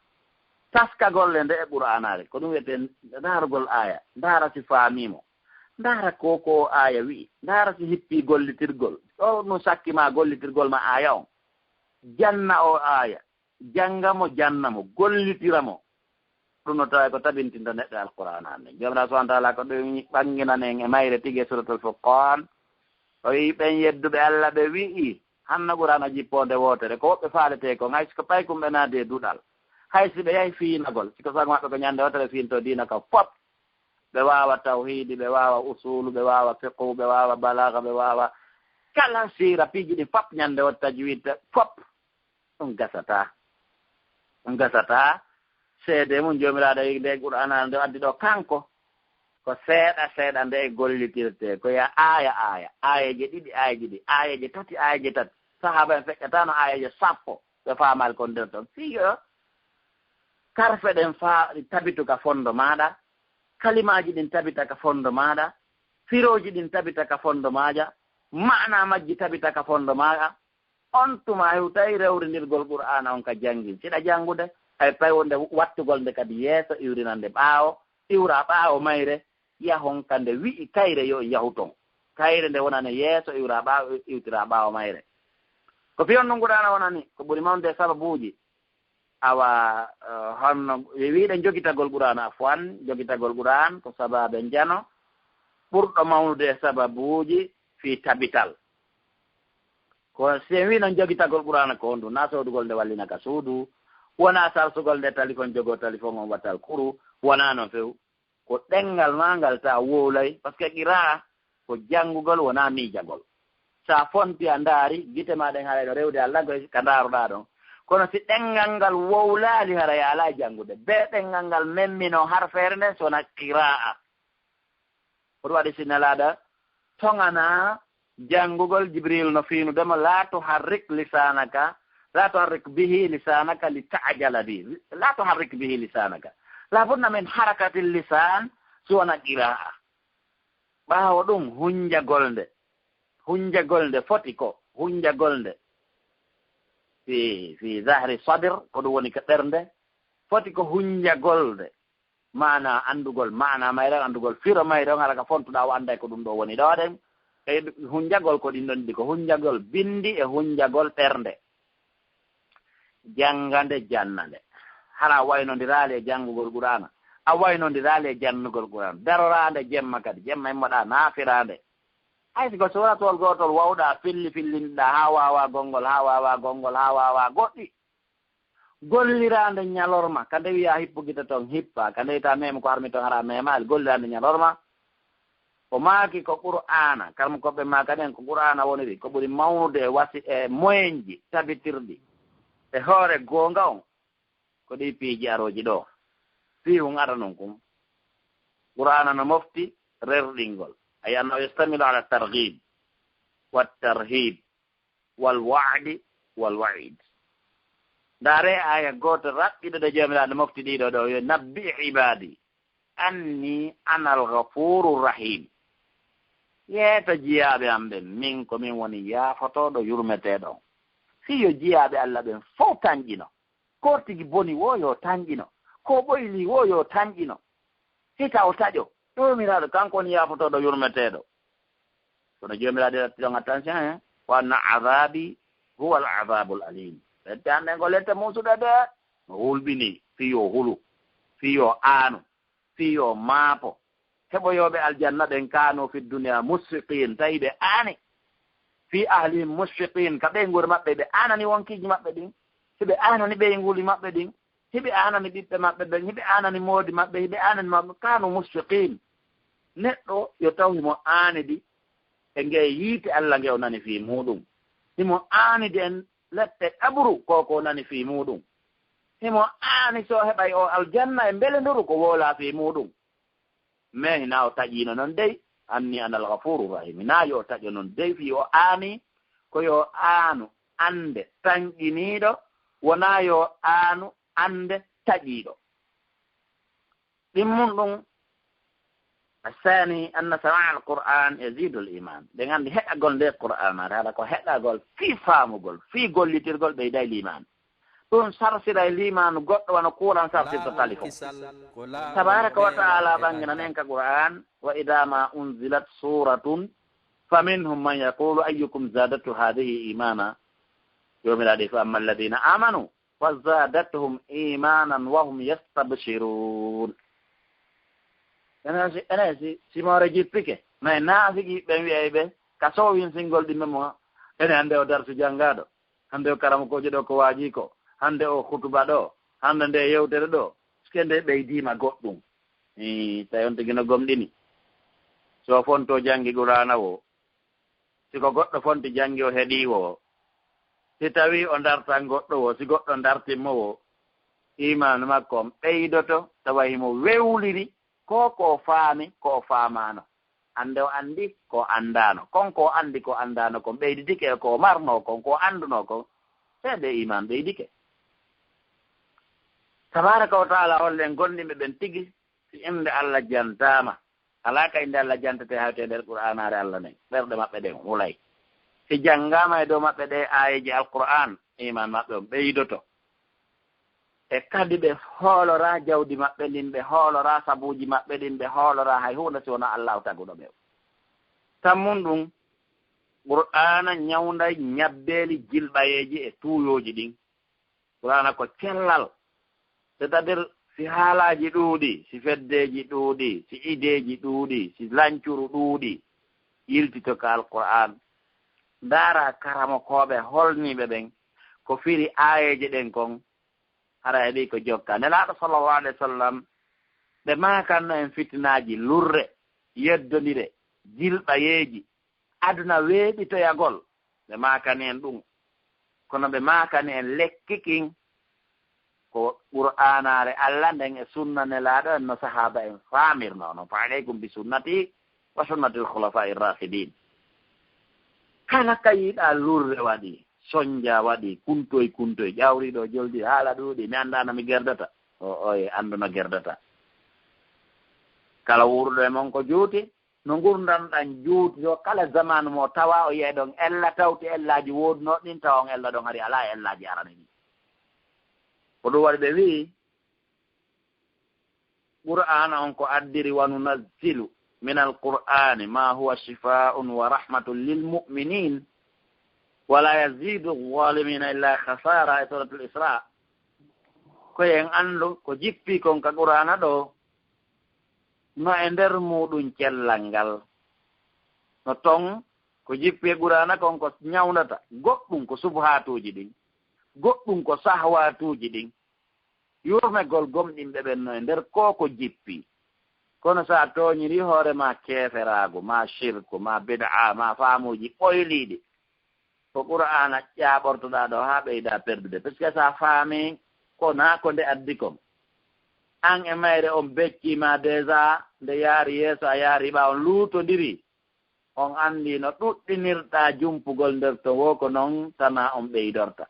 Taskagol le nde e Qur'aanaare, ko ɗum wiyetee ndaarugol aaya, ndaara si faamii mo, ndaara ko ko aaya wi'i, ndaara si hippii gollitirgol. Ɗo ɗum sakki ma gollitirgol ma aaya on. Janna o aaya, jannga mo, janna mo, gollitira mo. Ɗum no tawa ko tabintinta neɗɗo Alqur'aana nden. Joomiraaɗo subhaanahu wa ta'aala ko ɗum ɓannginani en e mayre tigi e Suuratul Furqaan. O wi'i ɓen yedduɓe Alla ɓe wi'i, hanno Qur'aana jippoonde wootere, ko woɓɓe faaletee kon, hay si ko paykum ɓe naati e duɗal. Hay si ɓe yahi fiinagol, si ko sago maɓɓe ko ñande wootere fiinto diina ka fop. Ɓe waawa tawhiidi, ɓe waawa usuulu, ɓe waawa fiqhu, ɓe waawa balaaga, ɓe waawa kala siira, piiji ɗin fop ñande wootere, tajwiid fop. Ɗum gasataa. Ɗum gasataa. Seede mum Joomiraaɗo e nde Qur'aana nde addi ɗo kanko. Ko seeɗa seeɗa nde gollitirtee. Ko ya aaya aaya. Aayeeje ɗiɗi, aayeeje ɗiɗi. Aayeeje tati, aayeeje tati. Sahaaba en feƴƴataano aayeeje sappo. Ɓe faamaali ko nder ton. Fii yo karfe ɗen faa-, ɗi tabitu ka fondo maaɗa. Kalimaaji ɗin tabita ka fondo maaɗa. Firooji ɗin tabita ka fondo maaɗa. Maana majji tabita ka fondo maaɗa. On tuma hewtay rewrindirgol Qur'aana on ka janngin. Siɗa janngude, hay pay wonde wattugol nde kadi yeeso, iwrinande ɓaawo, iwra ɓaawo mayre, yahon ka nde wi'i kayre yo yahu ton. Kayre nde wonane yeeso, iwra ɓaawo, iwtira ɓaawo mayre. Ko fii honɗum Qur'aana wonani, ko ɓuri mawnude sababuuji. Awa, eh, honno, wi-, wi'ɗen jogitagol Qur'aana, afwan, jogitagol Qur'aan ko sabaabe njano ɓurɗo mawnude e sababuuji fii tabital. Ko si en wii non jogitagol Qur'aana ko honɗum, na soodugol nde wallina ka suudu, wona salsugol nde talifon jogoo talifon on wattal kuru, wona non few. Ko ɗenngal maa ngal ta wowlay, parce que qira'a ko janngugol wona miijagol. Sa fonti a ndaari, gite maa ɗen haray no rewde Alla koy ka ndaaruɗaa ɗon. Kono si ɗenngal ngal wowlaali haray a alaa janngude. Bee ɗenngal ngal memminoo harfeere nden so wona qira'a. Ko ɗum waɗi si Nelaaɗo toŋanaa janngugol, Jibril no fiinude mo, "Laa tuharrik lisaanaka, laa tuharrik bihi lisaanaka li ta'jala bihi." Laa tuharrik bihi lisaanaka. Laa budda min harakatil lisaan si wona qira'a. Ɓaawo ɗum, hunjagol nde. Hunjagol nde foti ko, hunjagol nde. Fi, fi zahri sadr, ko ɗum woni ko ɓernde. Foti ko hunjagol nde. Maana anndugol, maana mayre on, anndugol firo mayre on, hara ka fontuɗaa o annday ko ɗum ɗo woni ɗo ɗen. E hunjagol ko ɗin ɗon ɗiɗi, ko hunjagol binndi e hunjagol ɓernde. Jannga nde, janna nde. Hara a waynondiraali e janngugol Qur'aana. A waynondiraali e jannugol Qur'aana. Daroraa nde jemma kadi. Jemma immoɗaa naafira nde. Hay si ko suuratuwol gootol wawɗaa filli fillinɗaa haa waawaa gonngol, haa waawaa gonngol, haa waawaa goɗɗi. Golliraa nde ñalorma, ka nde wiyaa hippu gite ton, hippaa, ka nde wiyaa memu ko harmi ton, hara memaali, golliraa nde ñalorma. O maaki ko Qur'aana, kalmukooɓe maaka nen ko Qur'aana woniri, ko ɓuri mawnude e wasi-, e moyenji tabitirɗi e hoore goonga on, ko ɗi piiji arooji ɗo. Fii hun ara non kun. Qur'aana no mofti rerɗingol. Ay annahu yastamilu ala targhib wa tarhib. Wal wa'di wal wa'id. Ndaaree aaya gooto raɓɓiɗo ɗo Joomiraaɗo mofti ɗiɗo ɗo, yo, "Nabbi ibaadi anni anal ghafuuru rahim." Yeeto jiyaaɓe am ɓen, min ko min woni yaafotooɗo yurmeteeɗo on. Fii yo jiyaaɓe Alla ɓen fow tanƴino. Ko tigi boni wo yo tanƴino. Ko ɓoyli wo yo tanƴino. Hita o taƴo. Joomiraaɗo kanko woni yaafotooɗo yurmeteeɗo. Kono Joomiraaɗo ratti ɗon attention, hein? "Wa anna adhabi huwa al adhabul alim." Lette an ɗen ko lette muusuɗe de. No hulɓini, fii yo hulu, fii yo aanu, fii yo maapo. Heɓoyooɓe aljanna ɓen, "kanu fi dunya mushfiqin", tawi ɓe aani. "Fi ahlihim mushfiqin", ka ɓeynguure maɓɓe, ɓe aanani wonkiiji maɓɓe ɗin. Hiɓe aanani ɓeynguuli maɓɓe ɗin. Hiɓe aanani ɓiɓɓe maɓɓe ɓen. Hiɓe aanani moodi maɓɓe. Hiɓe aanani maɓɓe. "Kanu mushfiqin." Neɗɗo yo taw himo aanidi e ngee yiite Alla nge o nani fii muuɗum. Himo aanidi en lette qabru ko ko nani fii muuɗum. Himo aani so heɓay o aljanna e mbelenduru ko wowlaa fii muuɗum. Mais hinaa o taƴiino non dey, "Anni anal ghafuuru rahim." Hinaa yo o taƴo non dey fii o aani, ko yo aanu annde tanƴiniiɗo, wonaa yo aanu annde taƴiiɗo. Ɗimmun ɗum Asani anna samaa alquran yazidul iman. Ɓe nganndi heɗagol nde Qur'an maare, haɗa ko heɗagol fii faamugol, fii gollitirgol ɓeyday liimaan. Ɗum sarsiray liimaanu goɗɗo wano kuuran sarsirta tali fof. Tabaraka wa taala ɓanginan en ka Qur'an, wa ida ma unzilat suratun faminhum man yaqulu ayyukum zadatu hadhihi imana. Joomiraaɗo fa amma alladina amanu wa zadatuhum imanan wa hum yastabshirun. Ene si, si moore jippike, nayi naafiki ɓen wi'ay ɓe ka soowin singol ɗimɓe mo, ene hannde o darsu janngaɗo, hannde o karamokoojo ɗo ko waaji ko, hannde o hutuba ɗo, hannde nde yewtere ɗo, sike nde ɓeydiima goɗɗum. Ii, tawi on tigi no gomɗini. So fonto janngi Qur'aana wo, si ko goɗɗo fonti janngi o heɗii wo, si tawi o dartan goɗɗo wo, si goɗɗo dartin mo wo, iimaanu makko on ɓeydoto, tawa himo wewliri ko ko o faami, ko o faamaano. Hannde o anndi ko o anndaano. Kon ko o anndi ko o anndaano kon ɓeyditike e ko o marnoo kon, ko o anndunoo kon. Seede iimaan ɓeydike. Tabaraka wa taala hollen gomɗinɓe ɓen tigi, si innde Alla jantaama, alaa ka innde Alla jantete hawte nder Qur'aanaare Alla nden. Ɓerɗe maɓɓe ɗen hulay. Si janngaama e dow maɓɓe ɗe aayeeje Alqur'aan, iimaan maɓɓe on ɓeydoto. E kadi ɓe hooloraa jawdi maɓɓe ndin, ɓe hooloraa sabuuji maɓɓe ɗin, ɓe hooloraa hay huunde si wonaa Allaahu taguɗo ɓe. Tammun ɗum, Qur'aana ñawnday ñabbeeli jilɓayeeji e tuuyooji ɗin. Qur'aana ko cellal, c'est-à-dire si haalaaji ɗuuɗi, si feddeeji ɗuuɗi, si ideeji ɗuuɗi, si lancuru ɗuuɗi, yiltito ka Alqur'aan. Ndaara karamokooɓe holniiɓe ɓen, ko firi aayeeje ɗen kon, hara heɓi ko jokka. Nelaaɗo sallallahu alaihi wasallam, ɓe maakanno en fitinaaji lurre, yeddondire, jilɓayeeji, aduna weeɓitoyagol. Ɓe maakani en ɗum. Kono ɓe maakani en lekki kin ko Qur'aanaare Alla nden e sunna Nelaaɗo en no sahaaba en faamirnoo non. Fa aleykum bi sunnati wa sunnatil khulafa'ir rashidin. Kala ka yiɗaa lurre waɗi, sonja waɗi, kuntoy kuntoy, ƴawriɗo joldi, haala ɗuuɗi, mi anndaa no mi gerdata. O, oye, anndu no gerdata. Kala wuuruɗo e mon ko juuti, no ngurndan ɗan juuti, yo kala zamanu mo tawa o yi'ay ɗon ella tawti ellaaji woodunoo ɗin, tawa on ella ɗon hari alaa e ellaaji arani ɗin. Ko ɗum waɗi ɓe wi'i, Qur'aana on ko addiri, wa nunazzilu min alqur'ani ma huwa shifaa'un wa rahmatun lil mu'minin wa la yazidu zalimina illa khasara e suratul Isra. Ko en anndu ko jippi kon ka Qur'aana ɗo, no e nder muɗum cellal ngal. No ton ko jippi e Qur'aana kon ko ñawndata, goɗɗum ko subhaatuuji ɗin, goɗɗum ko sahwaatuuji ɗin. Yurmegol gomɗinɓe ɓen no e nder ko ko jippi. Kono so a tooñiri hoore ma keeferaagu, ma shirku, ma bid'a, ma faamuuji ɓoyliiɗi, ko Qur'aana ƴaaɓortoɗaa ɗo haa ɓeydaa perdude. Parce que so a faami ko naa ko nde addi kon, an e mayre on becciima déjà, nde yaari yeeso, a yaari ɓaawo, on luutondiri, on anndi no ɗuɗɗinirɗaa jumpugol nder ton woo, ko non tana on ɓeydorta.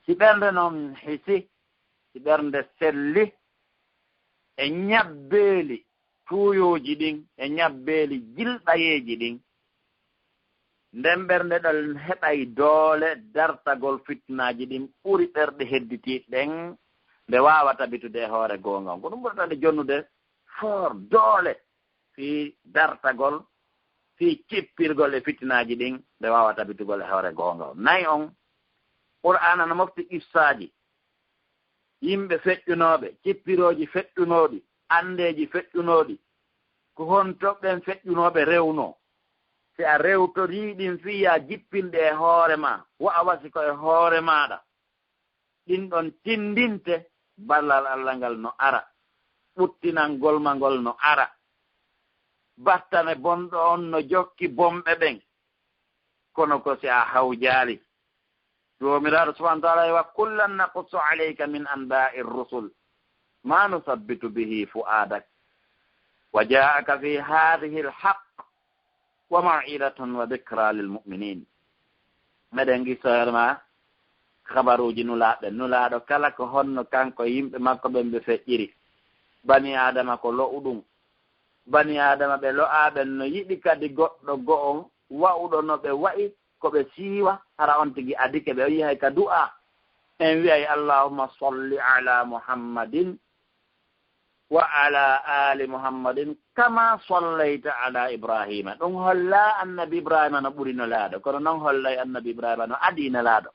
Si ɓernde non hisi, si ɓernde selli e ñabbeeli tuuyooji ɗin, e ñabbeeli jilɓayeeji ɗin, nden ɓernde ɗon heɓay doole dartagol fitnaaji ɗin ɓuri ɓerɗe hedditiiɗe ɗen, nde waawa tabitude e hoore goonga on. Ko ɗum ɓurata nde jonnude for doole fii dartagol, fii cippirgol e fitinaaji ɗin, ɓe waawa tabitugol e hoore goonga on. Nayi on, Qur'aana no mofti qissaaji yimɓe feƴƴunooɓe, cippirooji feƴƴunooɗi, anndeeji feƴƴunooɗi. Ko honto ɓen feƴƴunooɓe rewnoo? Si a rewtorii ɗin fii yaa jippinɗe e hoore maa, wa a wasi ko e hoore maaɗa. Ɗin ɗon tindinte ballal Alla ngal no ara, ɓuttinangol ma ngol no ara, battane bonɗo on no jokki bonɓe ɓen. Kono ko si a hawjaali, Joomiraaɗo subhaanahu wa taala, wa kullan naqussu alayka min anba'i rusul ma nusabbitu bihi fu'adak wa ja'aka fi hadhihi alhaq wa maw'idatun wa dhikra lil mu'minin. Meɗen qissoyar ma habaruuji nulaaɓe. Nulaaɗo kala ko honno kanko e yimɓe makko ɓen ɓe feƴƴiri. Bani Aadama ko lo'u ɗum. Bani Aadama ɓe lo'aa ɓen no yiɗi kadi goɗɗo go'o wa'uɗo no ɓe wa'i, ko ɓe siiwa, hara on tigi adike ɓe, o yihay ka du'a. En wi'ay, "Allahumma salli ala Muhammadin wa ala ali Muhammadin kama sallayta ala Ibrahima." Ɗum holla annabi Ibrahima no ɓuri nelaaɗo, kono non hollay annabi Ibrahima no adii nelaaɗo.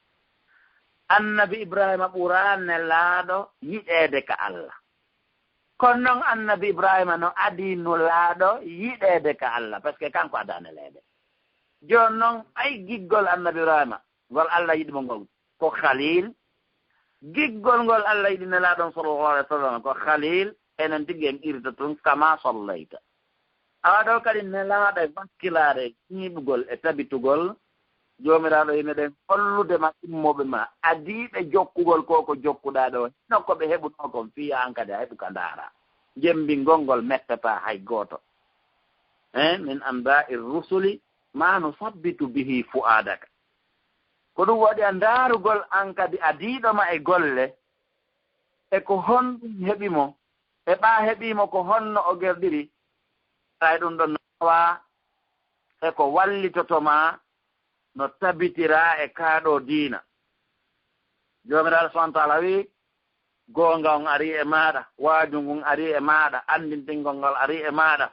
Annabi Ibrahima ɓuraa nelaaɗo yiɗeede ka Allah. Kono non annabi Ibrahima no adii nulaaɗo yiɗeede ka Allah, parce que kanko adaa neleede. Jooni non, ay giggol annabi Ibrahima, ngol Allah yiɗi mo ngol, ko Khalil. Giggol ngol Allah yiɗi nelaaɗo on sallallahu alaihi wasallam, ko Khalil, enen tigi en irta tun kama sallayta. Awa ɗo kadi nelaaɗo e wakkilaare e ñiiɓugol e tabitugol, Joomiraaɗo ine ɗen hollude ma immooɓe ma, adiiɓe jokkugol ko ko jokkuɗaa ɗo, hino ko ɓe heɓunoo kon, fii an kadi a heɓu ka ndaara. Jemmbingol ngol mettataa hay gooto. Eh, min anba'i rusuli ma nusabbitu bihi fu'adaka. Ko ɗum waɗi a ndaarugol an kadi adiiɗo ma e golle, e ko honɗum heɓi mo, e ɓaa heɓii mo ko honno o gerɗiri, tawi ɗum ɗon no tawa e ko wallitoto ma no tabitiraa e kaa ɗoo diina. Joomiraaɗo subhaanahu wa ta'aala wi'i, goonga on arii e maaɗa, waaju ngun arii e maaɗa, anndintingol ngol arii e maaɗa.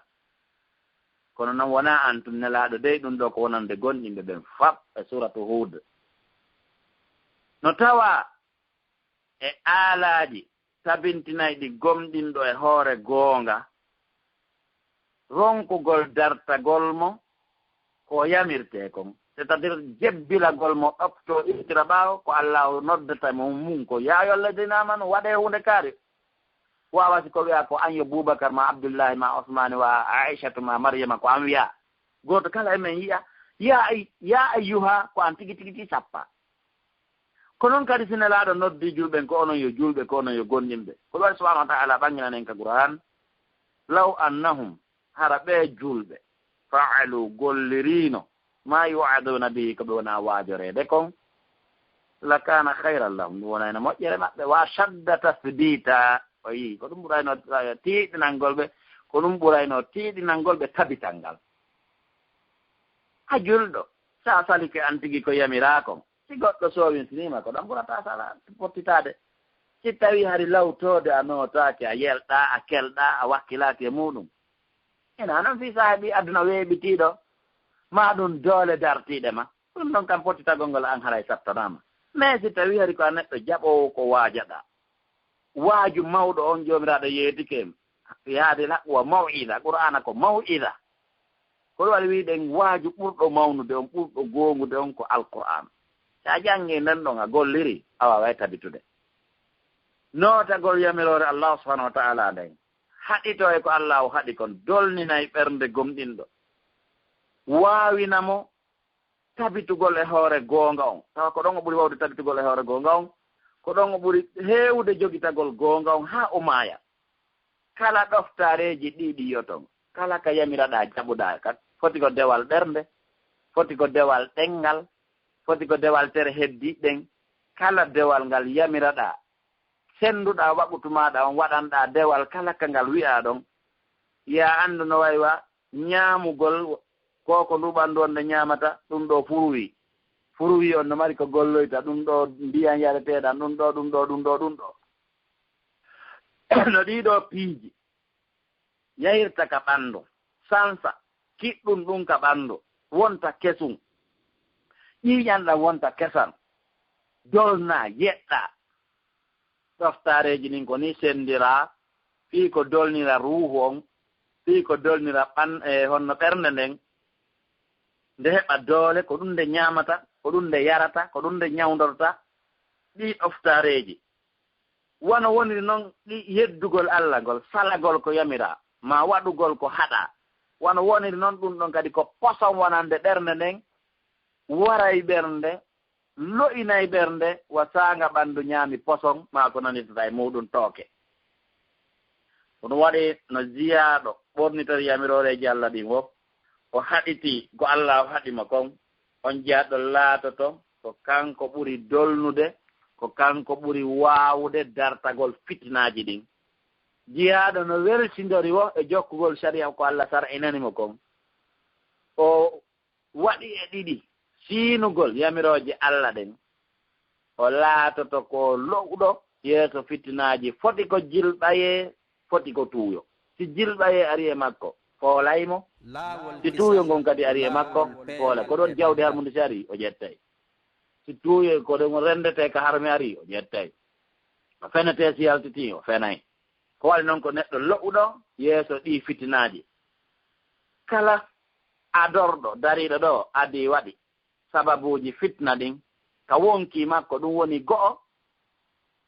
Kono non wonaa an tun nelaaɗo, dey ɗum ɗoo ko wonande gomɗinɓe ɓen fap e suuratu Huud. No tawa e aalaaji tabintinayɗi gomɗinɗo e hoore goonga, ronkugol dartagol mo ko yamirtee kon, c'est-à-dire jebbilagol mo ɗoftoo ittira ɓaawo ko Allaahu noddata mo mun ko, "Yaa ayyuhal ladiina aamanu, waɗee huunde kaari." Waawa si ko wi'a ko an yo Buubakar ma Abdullaahi ma Osmaani wa Aa'ishatu ma Maryama ko an wi'a. Gooto kala e men yi'a, "Yaa ay-, yaa ayyuha," ko an tigi tigi tigi sappa. Ko non kadi si nelaaɗo noddi julɓe, ko onon yo julɓe, ko onon yo gomɗinɓe. Ko ɗum waɗi subhaanahu wa ta'aala ɓannginanen ka Qur'aan, "Law annahum," hara ɓee julɓe, "fa'alu," golliriino, "ma yu'aduna bihi," ko ɓe wona waajoreede kon, "lakana khayran lahum," ɗum wonayno moƴƴere maɓɓe, "wa ashadda tathbita." O yii, ko ɗum ɓurayno, eh, tiiɗinangol ɓe, ko ɗum ɓurayno tiiɗinangol ɓe tabital ngal. A julɗo, sa salike an tigi ko yamiraa kon, si goɗɗo soowintiniima, ko ɗon ɓurata sala pottitaade. Si tawii hari lawtoode a nootaaki, a yelɗaa, a kelɗaa, a wakkilaaki e muuɗum, ina non fii saabi aduna weeɓitiiɗo, maa ɗum doole dartiiɗe ma, ɗum ɗon kam pottitagol ngol an haray sattanaama. Mais si tawii hari ko a neɗɗo jaɓoowo ko waajaɗaa, waaju mawɗo on Joomiraaɗo yeetike en, yaade la wa maw'ida, Qur'aana ko maw'ida. Ko ɗum waɗi wi'uɗen waaju ɓurɗo mawnude on, ɓurɗo goongude on ko Alqur'aan. Si a janngii nden ɗon a golliri, a waaway tabitude. Nootagol yamiroore Allaahu subhaanahu wa ta'aala nden, haɗitoo e ko Allaahu haɗi kon, dolninay ɓernde gomɗinɗo. Waawina mo tabitugol e hoore goonga on. Tawa ko ɗon o ɓuri waawde tabitugol e hoore goonga on. Ko ɗon o ɓuri heewde jogitagol goonga on haa o maaya. Kala ɗoftaareeji ɗiɗi yo ton. Kala ka yamiraɗaa jaɓuɗaa ka. Foti ko dewal ɓernde, foti ko dewal ɗenngal, foti ko dewal tere heddiiɗen. Kala dewal ngal yamiraɗaa, sennduɗaa waqutu maaɗa on, waɗanɗaa dewal kala ka ngal wi'aa ɗon. Yaa anndu no wayi wa ñaamugol ko, ko ndu ɓanndu on nde ñaamata, ɗum ɗo furuwi. Furuwi on no mari ko golloyta, ɗum ɗo ndiyan yareteeɗan, ɗum ɗo, ɗum ɗo, ɗum ɗo, ɗum ɗo. No ɗii ɗoo piiji yahirta ka ɓanndu, sansa, kiɗɗum ɗum ka ɓanndu, wonta kesum. Ƴiiƴan ɗan wonta kesan. Dolnaa, yeɗɗaa. Ɗoftaareeji ɗin ko nii senndiraa, fii ko dolnira ruuhu on, fii ko dolnira ɓan-, e honno ɓernde nden, nde heɓa doole, ko ɗum nde ñaamata, ko ɗum nde yarata, ko ɗum nde ñawndorta, ɗii ɗoftaareeji. Wano woniri non ɗi yeddugol Alla ngol, salagol ko yamiraa, maa waɗugol ko haɗaa. Wano woniri non ɗum ɗon kadi ko poson wonande ɓernde nden, waray ɓernde, lo'inay ɓernde, wa saanga ɓanndu ñaami poson, maa ko nanirtata e muuɗum tooke. Ko ɗum waɗi no jiyaaɗo ɓornitori yamirooreeji Alla ɗin wo, o haɗiti ko Alla o haɗi mo kon, on jiyaaɗo laatoto ko kanko ɓuri dolnude, ko kanko ɓuri waawude dartagol fitinaaji ɗin. jiyaaɗo no welsindori wo e jokkugol sariya ko Alla sar'inani mo kon. O waɗi e ɗiɗi siinugol yamirooje Alla ɗen. O laatoto ko lo'uɗo yeeso fitinaaji, foti ko jilɓayee, foti ko tuuyo. Si jilɓayee ari e makko, foolay mo. Si tuuyo ngon kadi ari e makko, foolay. Ko ɗon jawdi harmundi si ari, o ƴettay. Si tuuyo ko ɗon renndetee ka harmi ari, o ƴettay. O fenetee si yaltitii, o fenay. Ko waɗi non ko neɗɗo lo'uɗo yeeso ɗii fitinaaji. Kala adorɗo dariiɗo ɗo adii waɗi sababuuji fitna ɗin ka wonkii makko, ɗum woni go'o,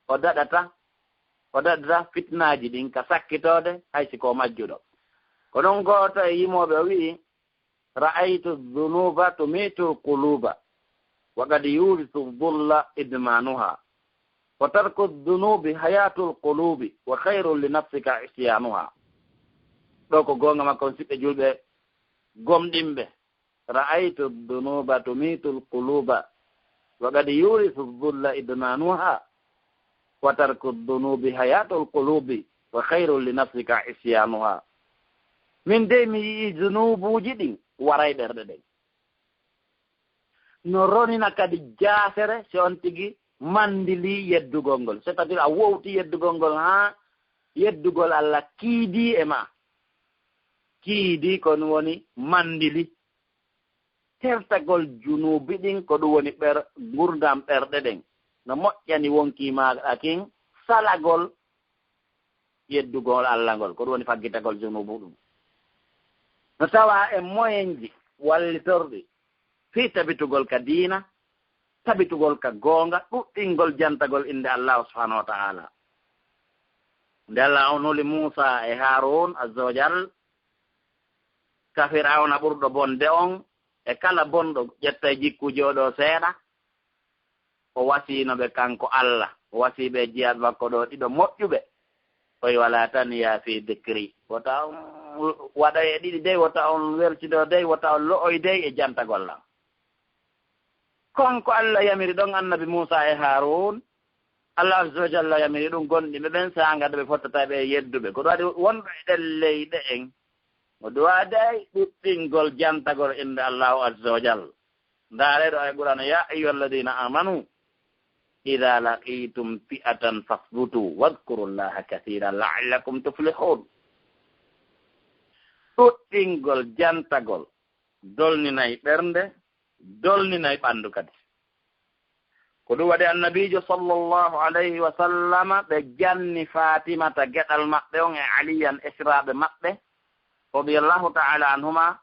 o daɗata, o daɗata fitnaaji ɗin ka sakkitoode, hay si ko majjuɗo. Ko ɗum gooto e yimooɓe o wi'i, "Ra'aytu dhunuba tumitu al-quluba, wa qad yurisu dhulla idmanuha. Wa tarku dhunubi hayatul qulubi, wa khayrun li nafsika isyanuha." Ɗo ko goonga makko on, siɓɓe julɓe gomɗinɓe. "Ra'aytu dhunuba tumitu al-quluba, wa qad yurisu dhulla idmanuha. Wa tarku dhunubi hayatul qulubi, wa khayrun li nafsika isyanuha." Min dey mi yi'i zunuubuuji ɗin waray ɓerɗe ɗen. No ronina kadi jaasere si on tigi mandilii yeddugol ngol. C'est-à-dire a wowti yeddugol ngol haa yeddugol Alla kiidii e ma. Kiidii ko ɗum woni mandili. Tertagol junuubi ɗin ko ɗum woni ɓer-, ngurndan ɓerɗe ɗen. No moƴƴani wonkii maaɗa kin salagol yeddugol Alla ngol, ko ɗum woni faggitagol junuubu ɗum. No tawa e moyenji wallitorɗi fii tabitugol ka diina, tabitugol ka goonga, ɗuɗɗingol jantagol innde Allaahu subhaanahu wa ta'aala. Nde Alla on holi Muusaa e Haaruun, azza wa jal, ka Fir'awna ɓurɗo bonde on, e kala bonɗo ƴettay jikkuuji o ɗo seeɗa, o wasiino ɓe kanko Alla, o wasii ɓe jiyaaɓe makko ɗo ɗiɗo moƴƴuɓe. O wi, "Wala taniya fi dhikri." Wota on waɗa e ɗiɗi dey, wota on weltido dey, wota on lo'oy dey e jantagol lan. Kon ko Alla yamiri ɗon Annabi Muusaa e Haaruun, Alla azza wa jalla yamiri ɗum gonɗinɓe ɓen saanga ɗo ɓe fottata ɓe yedduɓe. Ko ɗum waɗi wonɓe e ɗen leyɗe en, mo duwaaday ɗuɗɗingol jantagol innde Allaahu azza wa jalla. Ndaaree ɗo e Qur'aana, "Ya ayyuhalladhina amanu, idha laqitum fi'atan fathbutu wadhkurullaha kathiran la'allakum tuflihun." Ɗuɗɗingol jantagol dolninay ɓernde, dolninay ɓanndu kadi. Ko ɗum waɗi Annabiijo sallallahu alayhi wa sallama ɓe janni Faatimata geɗal maɓɓe on e Aliyan esiraaɓe maɓɓe, radiyallahu ta'ala anhuma,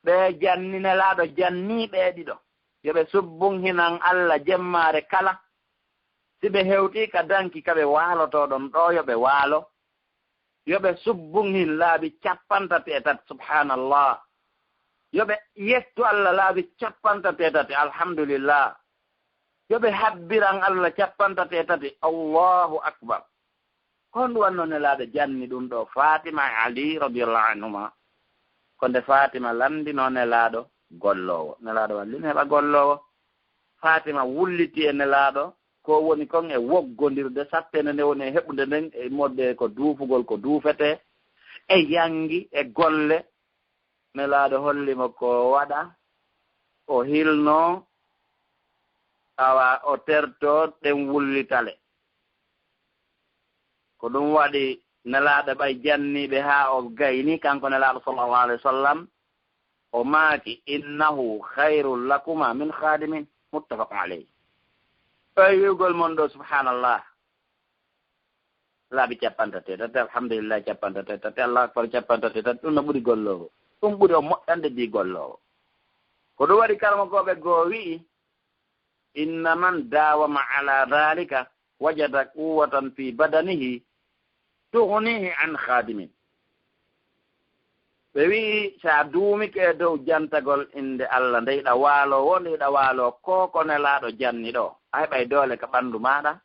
ɓe janni Nelaaɗo janni ɓe ɗiɗo. Yo ɓe subbun hinan Alla jemmaare kala. Si ɓe hewtii ka danki ka ɓe waalotoo ɗon ɗoo, yo ɓe waalo. Yo ɓe subbun hin laabi cappanɗe tati e tati, subhaanallah. Yo ɓe yettu Alla laabi cappanɗe tati e tati, alhamdulillah. Yo ɓe habbiran Alla cappanɗe tati e tati, Allahu akbar. Ko honɗum wannoo Nelaaɗo janni ɗum ɗoo Faatima e Ali radiyallahu anhuma? Ko nde Faatima lanndinoo Nelaaɗo golloowo. Nelaaɗo wallimo heɓa golloowo. Faatima wulliti e Nelaaɗo, ko woni kon e woggondirde, sattende nde woni e heɓude nden, e modde ko duufugol ko duufetee, e yanngi, e golle. Nelaaɗo holli mo ko waɗa, o hilnoo, awa o tertoo ɗen wullitale. Ko ɗum waɗi Nelaaɗo ɓay janniiɓe haa o gayni, kanko Nelaaɗo sallallahu alayhi wa sallam, o maaki, "Innahu khayrun lakuma min khadimin." Muttafaqun alayhi. Ɓay wi'ugol mon ɗo, subhanallah. Laabi cappanɗe tati e tati, alhamdulillah, cappanɗe tati e tati, Allahu akbar, cappanɗe tati e tati, ɗum no ɓuri golloowo. Ɗum ɓuri o moƴƴande bii golloowo. Ko ɗum waɗi karamokooɓe goo wi'i, "Inna man dawama ala dhalika wajada quwwatan fi badanihi tughnihi an khadimin." Ɓe wi'i, si a duumike e dow jantagol innde Alla, nde hiɗa waaloo woo, nde hiɗa waaloo koo ko Nelaaɗo janni ɗoo, a heɓay doole ka ɓanndu maaɗa,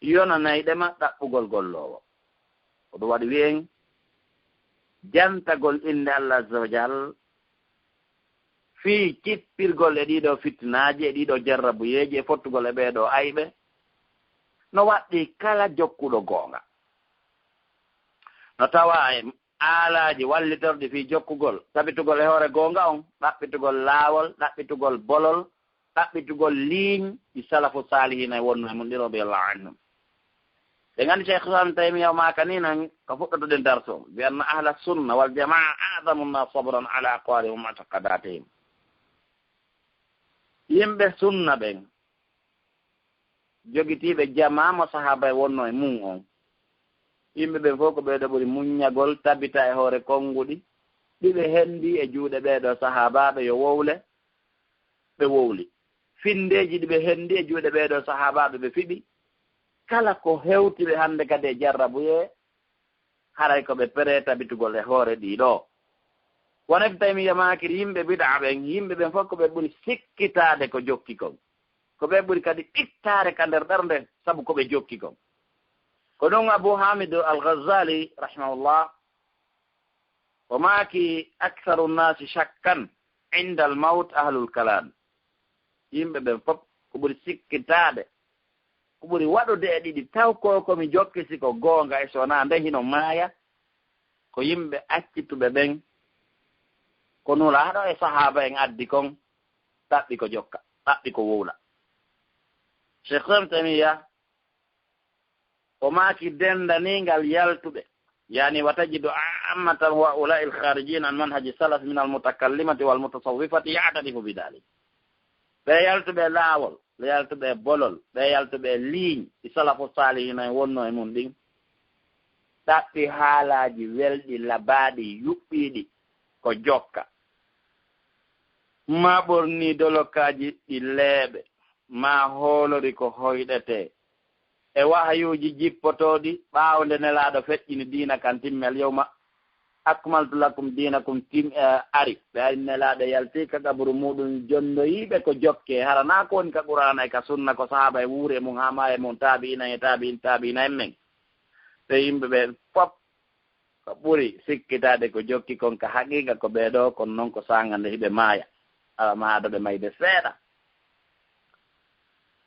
yonanayɗe ma ɗaɓɓugol golloowo. Ko ɗum waɗi wi'en, jantagol innde Alla azza wa jal, fii cippirgol e ɗiiɗoo fitinaaji, e ɗiiɗoo jarrabuyeeji, e fottugol e ɓeeɗoo ayɓe, no waɗɗii kala jokkuɗo goonga. no tawaa e aalaaji wallitorɗi fii jokkugol, tabitugol e hoore goonga on, ɗaɓɓitugol laawol, ɗaɓɓitugol bolol, ɗaɓɓitugol liiñ ɗi salafu saalihiina e wonno e mun ɗi, radiyallahu anhum. Ɓe nganndi Cheikh Islam Taymiya o maaka nii nan, ko fuɗɗotoɗen darsu on, bi anna ahla sunna wal jamaa a'zamu nnaasi sabran ala aqwalihim wa mu'taqadatihim. Yimɓe sunna ɓen, jogitiiɓe jamaa mo sahaaba e wonno e mun on, yimɓe ɓen fof ko ɓeeɗo ɓuri muññagol tabita e hoore konnguɗi, ɗi ɓe henndi e juuɗe ɓeeɗo sahaabaaɓe yo wowle, ɓe wowli. Finndeeji ɗi ɓe henndi e juuɗe ɓeeɗo sahaabaaɓe ɓe fiɓi, kala ko hewti ɓe hannde kadi e jarrabuyee, haray ko ɓe peree tabitugol e hoore ɗii ɗoo. Wano Ibn Taymiyya maakiri, yimɓe bid'a ɓen, yimɓe ɓen fof ko ɓe ɓuri sikkitaade ko jokki kon. Ko ɓe ɓuri kadi ɓittaare ka nder ɓernde sabu ko ɓe jokki kon. Ko ɗum Abu Hamid Al-Ghazali, rahimahullah, o maaki, "Aktharu nnaasi shakkan inda al-mawt ahlul kalam." Yimɓe ɓen fof ko ɓuri sikkitaade, ko ɓuri waɗude e ɗiɗi, taw ko ko mi jokki si ko goonga e so wonaa nde hino maaya, ko yimɓe accituɓe ɓen, ko Nulaaɗo e sahaaba en addi kon, ɗaɓɓi ko jokka, ɗaɓɓi ko wowla. Cheikh Islam Taymiyya, o maaki denndaniingal yaltuɓe, yani, "Wa tajidu ammatan ha'ula'i al-kharijin an manhaji salaf min al-mutakallimati wal mutasawwifati ya'tarifu bi dhalik." Ɓe yaltuɓe laawol, ɓe yaltuɓe bolol, ɓe yaltuɓe liiñ, ɗi salafu saalihiina en wonno e mun ɗin, ɗaɓɓi haalaaji welɗi, labaaɗi, yuɓɓiiɗi, ko jokka. Maa ɓornii dolokaaji ɗi leeɓe, maa hoolori ko hoyɗetee. E wahayuuji jippotooɗi ɓaawo nde Nelaaɗo feƴƴini diina kan, timmi, "Al yawma akmaltu lakum dinakum", tim-, eh, ari. Ɓe ari, Nelaaɗo yalti ka qaburu muɗum, jonnoyiiɓe ko jokke. Hara naa ko woni ka Qur'aana e ka Sunna, ko sahaaba e wuuri e mum haa maaya e mum, taabi'iina e taabi'in taabi'iina en men. Ɓe yimɓe ɓe fof ko ɓuri sikkitaade ko jokki kon ka haqiiqa ko ɓee ɗoo, kono non ko saanga nde hiɓe maaya, awa maa ado ɓe mayde seeɗa.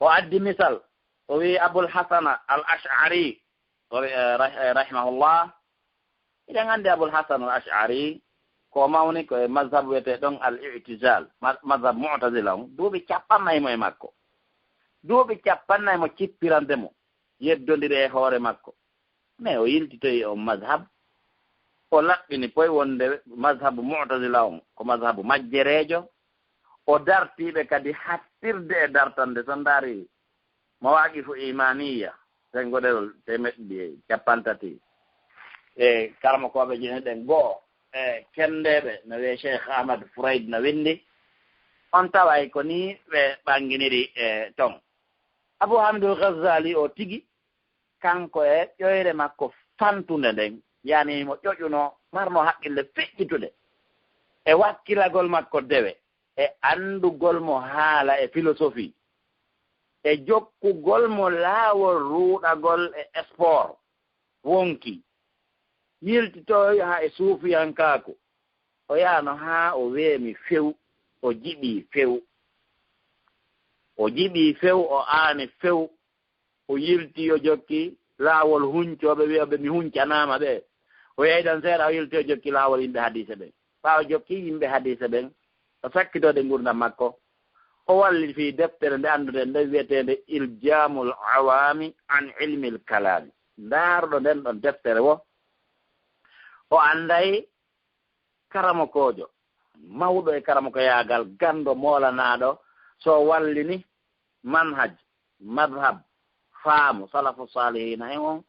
O addi misal, o wi'i Abul Hasan Al Ash'ari, o wi-, eh, rah-, eh, rahimahullah, hiɗen anndi Abul Hasan Al Ash'ari ko mawni ko e mazhab wiyetee ɗon Al I'tizal, ma-, mazhab Mu'tazila on, duuɓi cappannayi mo e makko. Duuɓi cappannayi mo cippirande mo, yeddondiri e hoore makko. Mais o yiltitoyi on mazhab, o laɓɓini poy wonde mazhabu Mu'tazila on ko mazhabu majjereejo. O dartiiɓe kadi hattirde e dartande, so ndaari Mawaqifu Imaniya, senngo ɗerol teemeɗɗe ɗiɗi e cappantati e karamokooɓe jine ɗen goo, e kenndeeɓe no wiyee Cheikh Ahmad Furayd no winndi, on taway ko nii ɓe ɓannginiri e ton. Abu Hamidul Ghazali o tigi, kanko e ƴoyre makko fantunde nden, yani mo ƴoƴuno, marno haqqille feƴƴitude, e wakkilagol makko dewe, e anndugol mo haala e filosofi, e jokkugol mo laawol ruuɗagol e sport, wonki, yiltitoy haa e suufiyankaaku. O yaano haa o weemi few, o jiɓii few. O jiɓii few, o aani few. O yilti, o jokki laawol huncooɓe, wi'ooɓe, "Mi huncanaama ɓe." O yeydan seeɗa, o yilti, o jokki laawol yimɓe hadiise ɓen. Ɓaawo jokki yimɓe hadiise ɓen, o sakkitoode ngurndan makko. O walli fii deftere nde annduɗen nde wi'eteende Iljamul Awami an Ilmil Kalami. Ndaarɗo nden ɗon deftere wo, o annday karamokoojo, mawɗo e karamokoyaagal, ganndo, moolanaaɗo, so wallini manhaj, madhab, faamu salafu saalihiina en on,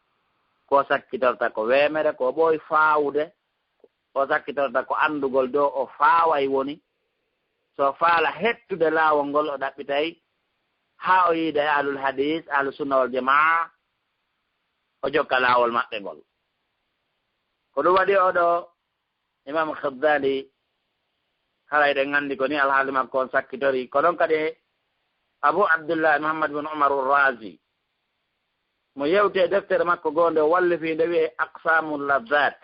ko sakkitorta ko weemere, ko ɓooy faawude, o sakkitorta ko anndugol dow o faaway woni, so faala hettude laawol ngol, o ɗaɓɓitay haa o yiida e ahlul hadiis, ahlus sunna wal jamaa, o jokka laawol maɓɓe ngol. Ko ɗum waɗi oɗo Imam Ghazali, haray eɗen nganndi ko ni alhaali makko on sakkitori. Ko ɗon kadi Abu Abdullah Muhammad bin Umar Razi, mo yewti e deftere makko goo nde o wallifi nde wi'ee Aqsamu Ladhat.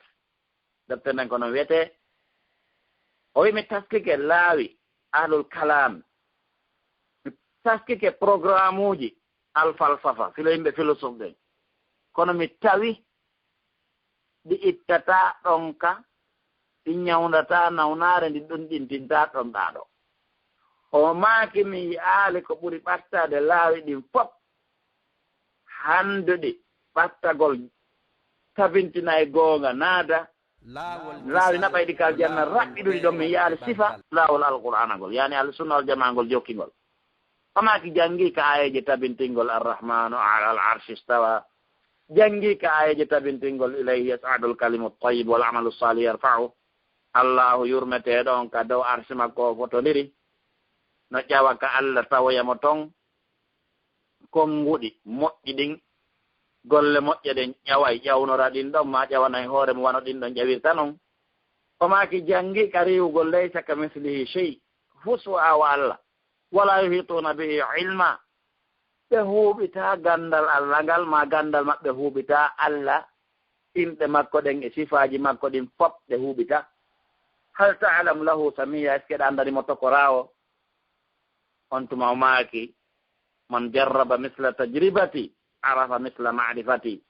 Deftere nden ko non wi'etee. O wi'i, "Mi taskike laawi ahlul kalam. Mi taskike programuuji al falsafa, filo yimɓe philosophe ɓen. Kono mi tawi ɗi ittataa ɗonka, ɗi ñawndataa nawnaare, ɗi ɗunɗintintaa ɗonɗaaɗo. O maaki, mi yi'aali ko ɓuri ɓattaade laawi ɗin fof, hannduɗi ɓattagol, tabintina e goonga, naada laawi naɓayɗi ka aljanna, raɓɓiɗuɗi ɗon, mi yi'aali sifa laawol Alqur'aana ngol, yaani Ahlu Sunna wal Jamaa ngol jokkingol. O maaki, janngi ka aayeeje tabintingol Arrahmanu alal arshi stawa, janngi ka aayeeje tabintingol ilayhi yas'adul kalimu tayyib wal amalu salih yarfa'u. Allahu yurmeteeɗo on ka dow arshi makko o fotondiri, no ƴawa ka Allah tawoya mo ton, konnguɗi moƴƴi ɗin, golle moƴƴe ɗen ƴaway, ƴawnora ɗin ɗon, ma ƴawanay hoore mum wano ɗin ɗon ƴawirta non. O maaki, janngi ka riiwugol laysa ka mislihi shay, fus o awa Allah, wala yuhituna bihi ilma. Ɓe huuɓitaa ganndal Allah ngal, ma ganndal maɓɓe huuɓitaa Allah, inɗe makko ɗen e sifaaji makko ɗin fof ɓe huuɓitaa. Hal ta'lamu lahu samiyya, est-ce que ɗa anndani mo tokoraawo? On tuma o maaki, man jarraba misla tajribati, arafa misla ma'rifati.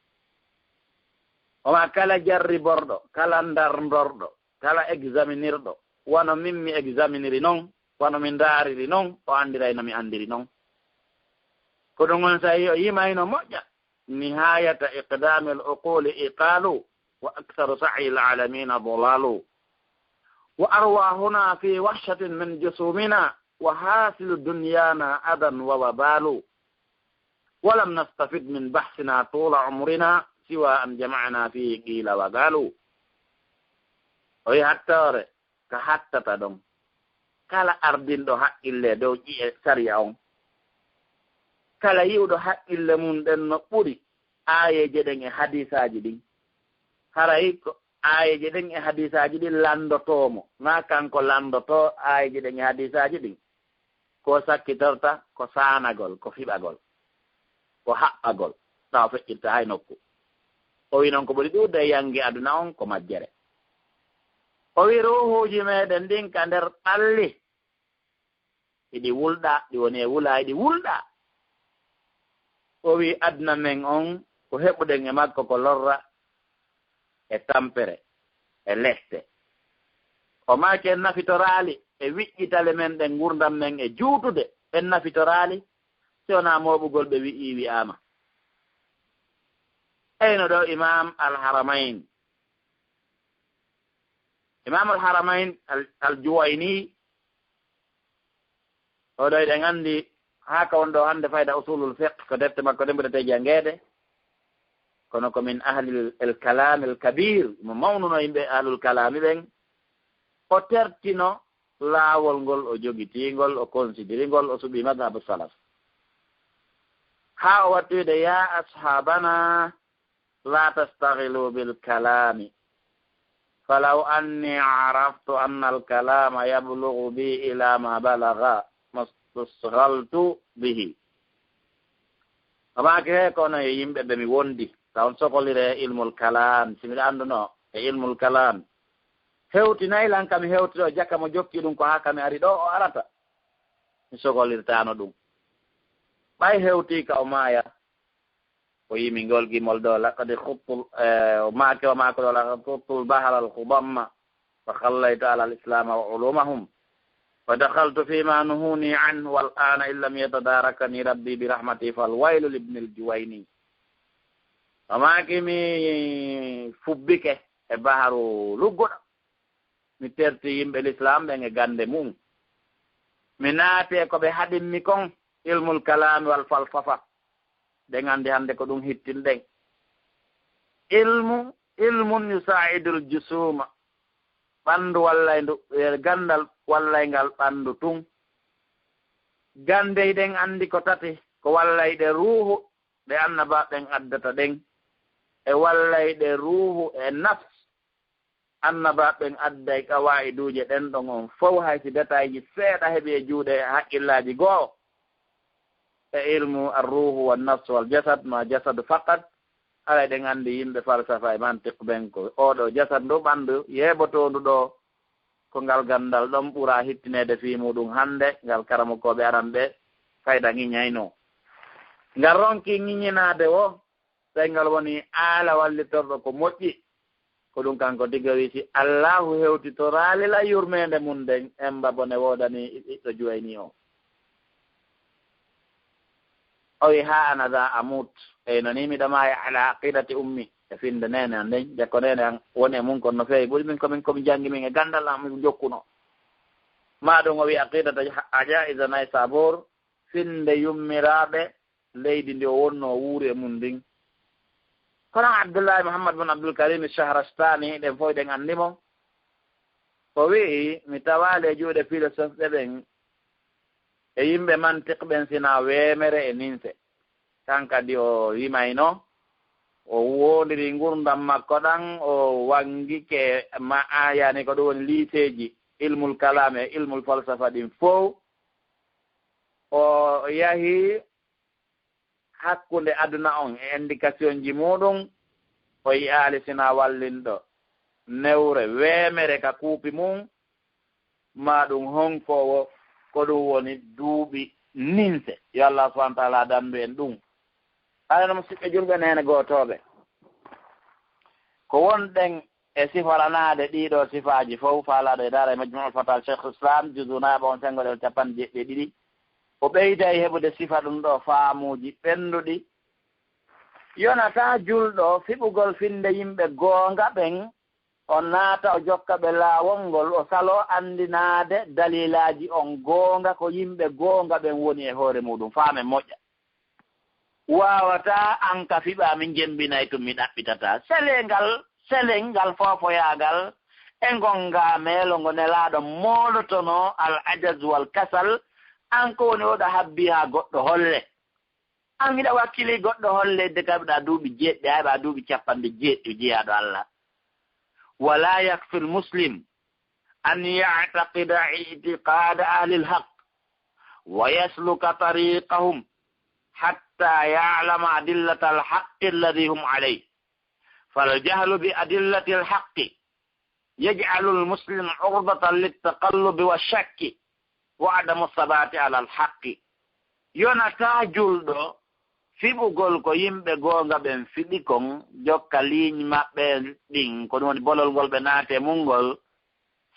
O ma kala jarriborɗo, kala ndarndorɗo, kala examinirɗo, wano min mi examiniri non, wano mi ndaariri non, o anndiray no mi anndiri non. Ko ɗum on sa'i o yimayno moƴƴa, nihayata iqdamil uquli iqalu, wa aktharu sa'yil alamina dalalu. Wa arwahuna fi wahshatin min jusumina, wa hasilu dunyana adan wa wabalu. Wa lam nastafid min bahsina tula umrina, siwa an jama'na fihi qila wa qalu. O yi hattoore ka hattata ɗon. Kala ardinɗo haqqille dow ƴi'e sariya on, kala yi'uɗo haqqille mum ɗen no ɓuri aayeeje ɗen e hadiisaaji ɗin. Haray ko aayeeje ɗen e hadiisaaji ɗin lanndotoo mo, naa kanko lanndotoo aayeeje ɗen e hadiisaaji ɗin. Ko sakkitorta ko saanagol, ko fiɓagol, ko haɓɓagol, tawa feƴƴirta hay nokku. O wi non ko ɓuri ɗuuɗde e yange aduna on ko majjere. O wi ruuhuuji meɗen ɗin ka nder ɓalli, iɗi wulɗa, ɗi woni e wula, iɗi wulɗa. O wi aduna men on ko heɓuɗen e makko ko lorra e tampere e leste. O maaki en nafitoraali e wiƴƴitale men ɗen ngurdam men e juutude, en nafitoraali si wonaa mooɓugol ɓe wi'i wi'aama. Eyno ɗo Imam Al Haramain, Imam Al Haramain Al, Al Juwayni, oɗo eɗen anndi haa ka won ɗo hannde fayda usulul fiqh, ko defte makko ɗe mbaɗetee janngeede, kono ko min ahlil el kalam el kabir, mo mawnuno yimɓe ahlul kalami ɓen, o tertino laawol ngol o jogitingol, o considéré ngol, o suɓi madhabu salaf. Haa o wattoyde, ya ashabana, la tastaghilu bil kalami. Falaw anni araftu anna al kalama yablughu bi ila ma balagha, mastusghaltu bihi. Amaake he kono e yimɓe ɓe mi wondi, ka on sokolire ilmul kalam, si miɗa annduno e ilmul kalam. Hewti nay lan ka mi hewti ɗo, jaka mo jokki ɗum ko haa ka mi ari ɗo o arata. Mi sokolirtaano ɗum. Ɓay hewti ka o maaya, o yimi ngol gimol ɗo, laqad khuttul, eh, o maake o maako ɗo, laqad khuttul bahra al khudamma, fa khallaytu ala al islama wa ulumahum. Wa dakhaltu fima nuhuni anhu, wal ana in lam yatadarakani rabbi bi rahmati, fal waylu libni al juwayni. O maaki mi fubbike e baharu lugguɗo. Mi terti yimɓe l'islam ɓen e gannde mum. Mi naati e ko ɓe haɗimmi kon, ilmul kalaami wal falsafa. Ɗen anndi hannde ko ɗum hittin ɗen. Ilmu, ilmun yusaa'idul jusuuma. Ɓanndu wallay ndu, e ganndal wallay ngal ɓanndu tun. Ganndey ɗen anndi ko tati, ko wallay ɗe ruuhu, ɗe annabaaɓe ɓen addata ɗen, e wallay ɗe ruuhu e nafs. Annabaaɓe ɓen adday qawaa'iduuje ɗen ɗon on fow, hay si detayji seeɗa heɓi e juuɗe haqqillaaji goo. E ilmu arruuhu wa nafs wal jasad, ma jasadu faqat, haray ɗen anndi yimɓe falsafa e mantiq ɓen ko oo ɗoo jasad ndu ɓanndu yeebotoondu ɗoo, ko ngal ganndal ɗon ɓura hittineede fii muuɗum hannde, ngal karamokooɓe aran ɓe fayda ŋiñaynoo. Ngal ronki ŋiñinaade wo, tawi ngal woni aala wallitorɗo ko moƴƴi. Ko ɗum kanko diga wi, si Allaahu hewtitoraali la yurmeende mum nden, emba bone woodani ɓiɗɗo Juwayni on. O wi, "Haa ana za amut." Ey, no nii miɗo maaya ala aqidati ummi. E finde neene an nden, jekko neene an woni e mum, kono no feewi ɓuri min ko min, ko mi janngi min e ganndal an, mi jokkuno. Maa ɗum o wi aqidata Ajaiza Naysabur, finde yummiraaɓe leydi ndi o wonnoo wuuri e mum ndin. Kono Abdullahi Muhammad bin Abdul Karim Shahrastani, ɗen fof ɗen anndi mo. O wi'i, mi tawaali e juuɗe philosophe ɓe ɓen e yimɓe mantiq ɓen sina weemere e ninse. Kan kadi o yimayno, o woondiri ngurdam makko ɗan, o wangike ma, a, yani ko ɗum woni liiseeji ilmul kalam e ilmul falsafa ɗin fow. O yahi hakkunde aduna on e indication ji muɗum, o yi'aali sina wallinɗo newre weemere ka kuupi mum, maa ɗum honkoowo, ko ɗum woni duuɓi ninse. Yo Allah subhanahu wa taala dandu en ɗum. Haɗa no musidɓe julɓe neene gootooɓe, ko wonɗen e siforanaade ɗiɗo sifaaji fof, faalaaɗo e daara e Majmu'ul Fatawa Cheikh Islam, juzu nayaɓo on, senngo ɗe capanɗe jeeɗiɗi e ɗiɗi. O ɓeyday heɓude sifa ɗum ɗo faamuuji ɓennduɗi. Yonataa julɗo fiɓugol finde yimɓe goonga ɓen, o naata, o jokka ɓe laawol ngol, o saloo anndinaade dalilaaji on goonga, ko yimɓe goonga ɓen woni e hoore muuɗum. Faamen moƴƴa. Waawataa an ka fiɓaa, min jemmbinay tun, mi ɗaɓɓitataa. Sele ngal, sele ngal foofoyaagal e ngonga meelo ngo Nelaaɗo moolotonoo, al ajaz wal kasal, an ko woni oɗa habbi haa goɗɗo holle. An hiɗa wakkili goɗɗo holle de ka heɓuɗaa duuɓi jeeɗiɗi, a heɓaa duuɓi capanɗe jeeɗiɗi jeyaaɗo Allah. Wala yakfi al muslim an ya'taqida i'tiqada ahli al haqq wa yasluka tariqahum hatta ya'lama adillata al haqqi alladhi hum alayh. Fal jahlu bi adillati al haqqi yaj'alu al muslim urdatan lit taqallubi wa shakki wa adamu sabati ala al haqqi. Yonataa julɗo fiɓugol ko yimɓe goonga ɓen fiɓi kon, jokka liiñ maɓɓe ɗin, ko ɗum woni bolol ngol ɓe naati e mum ngol,